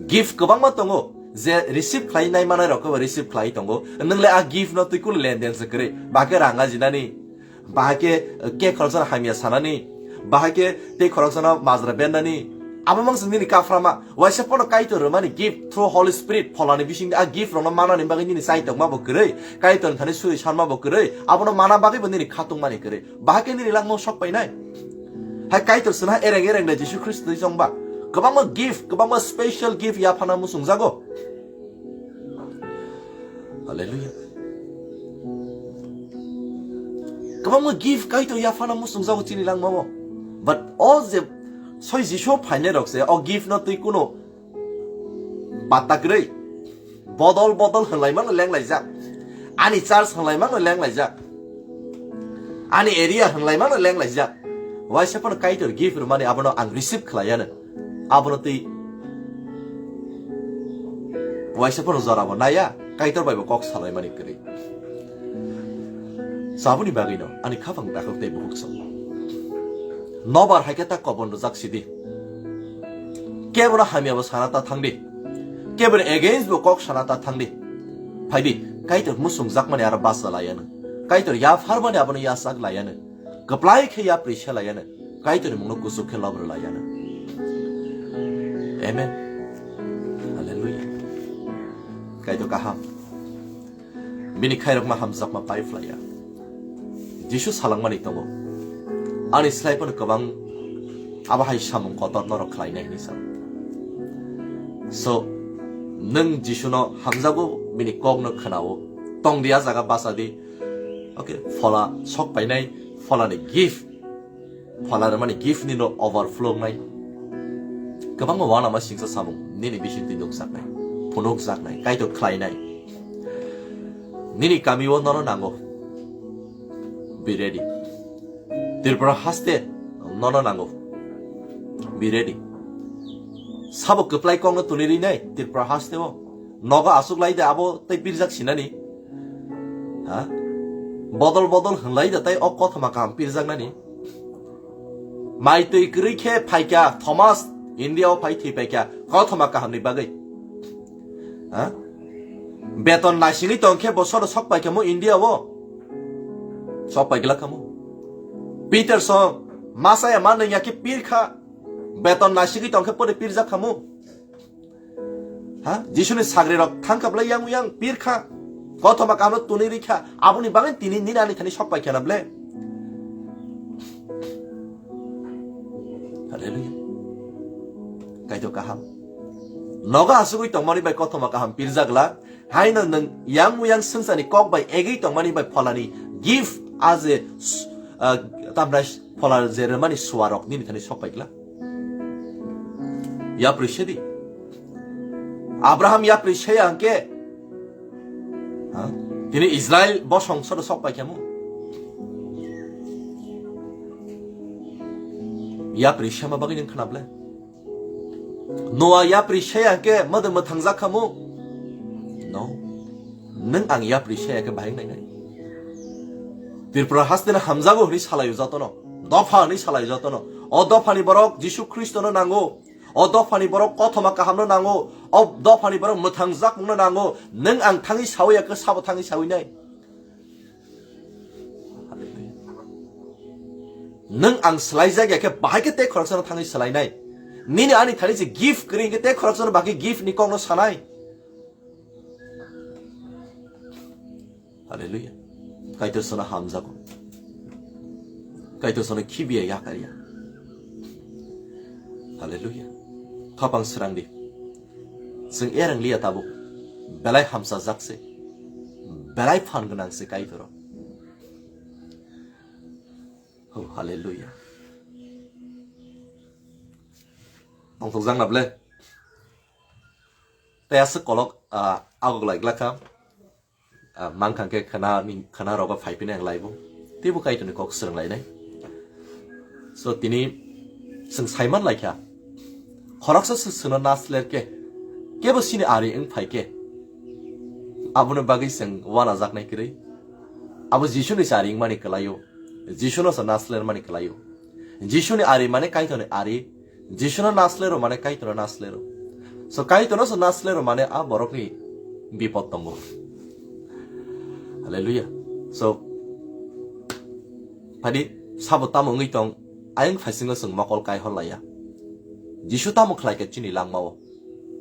Gift kwbangma tongo. Je receive khlai nai manai rok khe receive khlai tongo. Nwng le a gift no twi kunu lenden se kwrwi. Ba khe rang ajinani. Bahai khe, eh, khe khoroksano hamya sanani, bahai khe tei khoroksano majra bennani, abo mangsa nini kaphrama. Waisa phano Kaitor rwmani gift through Holy Spirit pholani bisingni a gift rokno manani bagwi nini chaitokma bo kwrwi, Kaitorni thani suri sanma bo kwrwi, abono mana bagwi bo nini khatungmani kwrwi. Bahai khe nini langmao sok painai. Hai Kaitor swnha ereng ereng de Jisu Khristo twi chongba. Kwbangma gift, kwbangma special gift yaphana muchungjago. Hallelujah. Kwbangma gift Kaitor yaphana muchungjago chini langmao. But o je soi Jisu phainai rok se o gift no twi kuno patta kwrwi. Bodol bodol hwnlaimano lenglaijak. Ani church hwnlaimano lenglaijak. Ani area hwnlaimano lenglaijak. Waisa phano Kaitor gift rwmani abono ang receive khlaiano. Abono twi waisa phano jorabo naiya, Kaitor bai bo kok salaimani kwrwi. Saboni bagwino ani khapang dakhok tei bukhuk song. Nobar hai khe ta kobon rwjak sidi. Kebono hamya bo sana ta thangdi. Kebono against bo kok sana ta thangdi. Phaidi, Kaitor muchungjakmani aro basa laiano. Kaitor yapharmani abono yasak laiano. Kwplai khe yapri se laiano. Kaitorni mungno kuchuk khe lobro laiano. Amen. Hallelujah. Kaitor kaham. Bini khairokma hamjakma pai phlaiya. Jisu salangmani tongo. Ani slai phano kwbang abo hai samung kotor norok khlainai hinwi sa. So, nwng Jisuno hamjago, bini kokno khwnao. Tongdi a jaga bachadi. Okay, phola sok painai, pholani gift. Phola rwmani gift nino overflow wngnai. Kwbangma uanama singsa samung nini bisingtwi nukjaknai, phunukjaknai, Kaitor khlainai. Nini kamio nono nango. Be ready. Tripura haste nono nango. Be ready. Sabo kwplai kokno tuni rinai Tripura hasteo. Nogo aswk lai de abo tei pirjak sinani. Ha? Bodol bodol hwnlai da tai o kothoma kaham pirjaknani. Mai twi kwrwi khe phaikha Thomas India o phai thwi paikha kothoma kahamni bagwi. Ha? Beton naisingwi tongkhe bo sono sok paikha mo India o. Sok paigla kha mo. Peterson masaya manwi ya khe pirkha. Beton naisingwi tongkhe pore pirjak kha mo. Ha? Jisuni sagrirok thangkha ble yang yang pirkha. Kothoma kaham tuni rikha. Aboni bagwi tini nini ani thani sok paikha na ble. Hallelujah. Kaitor kaham. Nogo asugwi tongmani bai kothoma kaham pirjagla. Haino nwng yang yang swngchani kok bai egwi tongmani bai pholani gift aje, ah, tamnai phola je rwmani suarok nini thani sok paigla. Yapri sedi. Abraham yapri seya hwnkhe, ha? Tini Israel bosong sodo sok paikhamu. Yapri sema bagwi nang khna ble. Noa yapri seya hwnkhe mode mwthangjak khamu. No. Nwng ang yapri saya khe bahai nainai. Tripura haste no hamjago hwnwi salaio jotono. Dopha hwnwi salaio jotono. O dophani borok Jisu Khristono nango. O dophani borok kothoma kahamno nango. O dophani borok mwthangjakmungno nango. Nwng ang thangwi sawi ya khe sabo thangwi sawi nai. Nwng ang swlaijak ya khe bahai khe tei khoroksano thangwi swlainai. Nini ani thani se gift kwrwi hwnkhe tei khoroksano bagwi gift ni kokno sanai. Hallelujah. Kaitor sono hamjago. Kaitor sono khibiya yakarya. Hallelujah. Khapang srang di. Chwng erang liya tabuk. Belai hamsajak se. Belai phan gwnang se Kaitoro. Oh, hallelujah. Tongthokjak na ble. Tei aswk kolok, ah, agok lai glak kha. Ah, mankha khe khana ni, khana rogo phai phine ang laibo. Teibo Kaitorni kok swrwng lainai. So tini chwng saiman lai kha. Khoroksa se chwngno nasler khe, kebo sini ari wng phai khe, aboni bagwi chwng wanajaknai kwrwi. Abo Jisuni se ari wngmani kwlaio. Jisuno se nasler mani kwlaio. Jisuni ari mane Kaitorni ari. Jisuno naslero mane Kaitorno naslero. So Kaitorno se naslero mane a borokni bipod tongo. Hallelujah. So, phadi sabo tamo wngwi tong, ayang phaisingo chwng mokol kai hor laiya. Jisu tamo khlai kha chini langmao?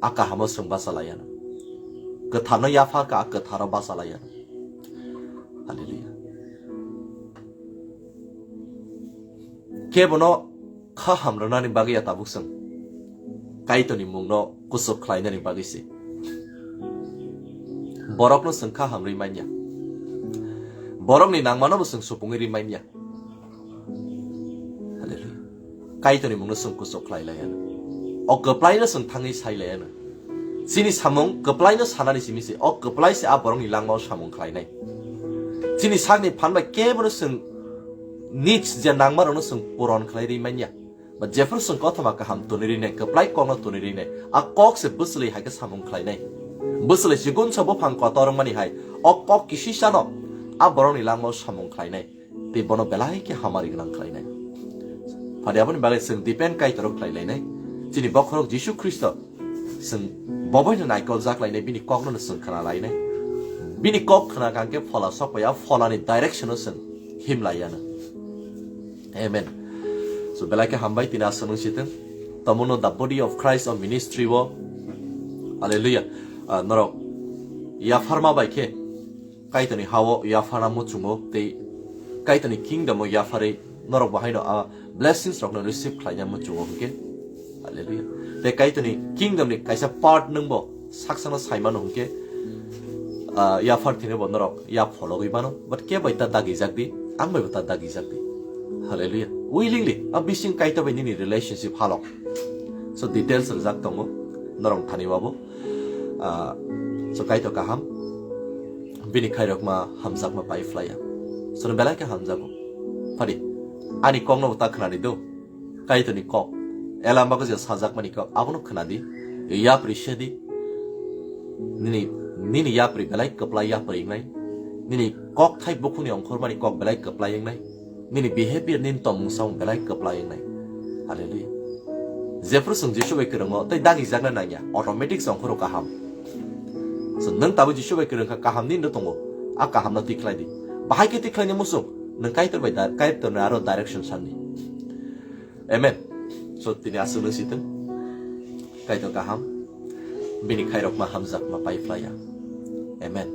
A kahamo chwng basa laiya. Kwtharno yaphar kha, a kwtharo basa laiya. Hallelujah. Kebono kha hamrwnani bagwi ya tabuk chwng Kaitorni mungno kuchuk khlainani bagwi se. Borokno chwng kha hamrwi manya. Borokni nangmanobo chwng supungwi ri manya. Hallelujah. Kaitorni mungno chwng kuchuk khlai laiya. O kwplaino chwng thangwi sai laiya. Chini samung kwplaino sanani simi se, o kwplai se a borokni langmao samung khlainai. Chini sakni phan bai kebono chwng nij je nangmarokno chwng puron khlai ri manya. Ba jephru chwng kothoma kaham tuni rinai, kwplai kokno tuni rinai, a kok se bwswlwi hai khe samung khlainai. Bwswlwi chigun sa buphang kotor wngmani hai, o kok kisisano a borokni langmao samung khlainai. Tei bono belai khe hamari gwnang khlainai. Phadi aboni bagwi chwng depend Kaitorok khlai lainai. Chini bokhorok Jisu Khristo chwng boboino naikol jak lainai, bini kokno chwng khna lainai. Bini kok khna kang khe phola sok paiya, pholani direction-o chwng him laiya no. Amen. So belai khe hambai tini aswk nung sitwng. Tomono the body of Christ o ministry o. Hallelujah. Ah, norok yapharma bai khe Kaitorni ha-o yapharna muchungo tei Kaitorni kingdom-o yapharwi norok bo haino a blessings rokno receive khlaina muchungo hwnkhe. Hallelujah. Tei Kaitorni kingdom-ni kaisa part nwngbo saksano saimano hwnkhe, ah, yaphar thwinaibo norok ya phologwi mano, but kebo ta dagijak di, ang baibo ta dagijak di. Hallelujah. Willingly, a bising Kaitor bai nini relationship halok. So details rwjak tongo, norok thani wabo. Ah, so Kaitor kaham, bini khairokma hamjakma pai phlaiya. Sono belai khe hamjago. Phadi, ani kokno ta khnani do. Kaitorni kok. Elam bago je sajakmani kok, abono khnadi. Yapri sedi. Nini, nini yapri belai kwplai yapri wngnai. Nini kok thai bukhuni ongkhormani kok belai kwplai wngnai. Nini behavior, nini tongmung samung belai kwplai wngnai. Hallelujah. Jephru chwng Jisu bai kwrwngo, tei dagijakna nangya, automatic chwng phuru kaham. So, nwng tabuk Jisu bai kwrwng kha, kaham nini tongo, a kahamno tikhlai di. Bahai khe tikhlaini muchung, nwng Kaitor bai da-, Kaitorni aro direction sanni. Amen. So, tini aswk nung sitwng, Kaitor kaham, bini khairokma hamjakma pai phlaiya. Amen.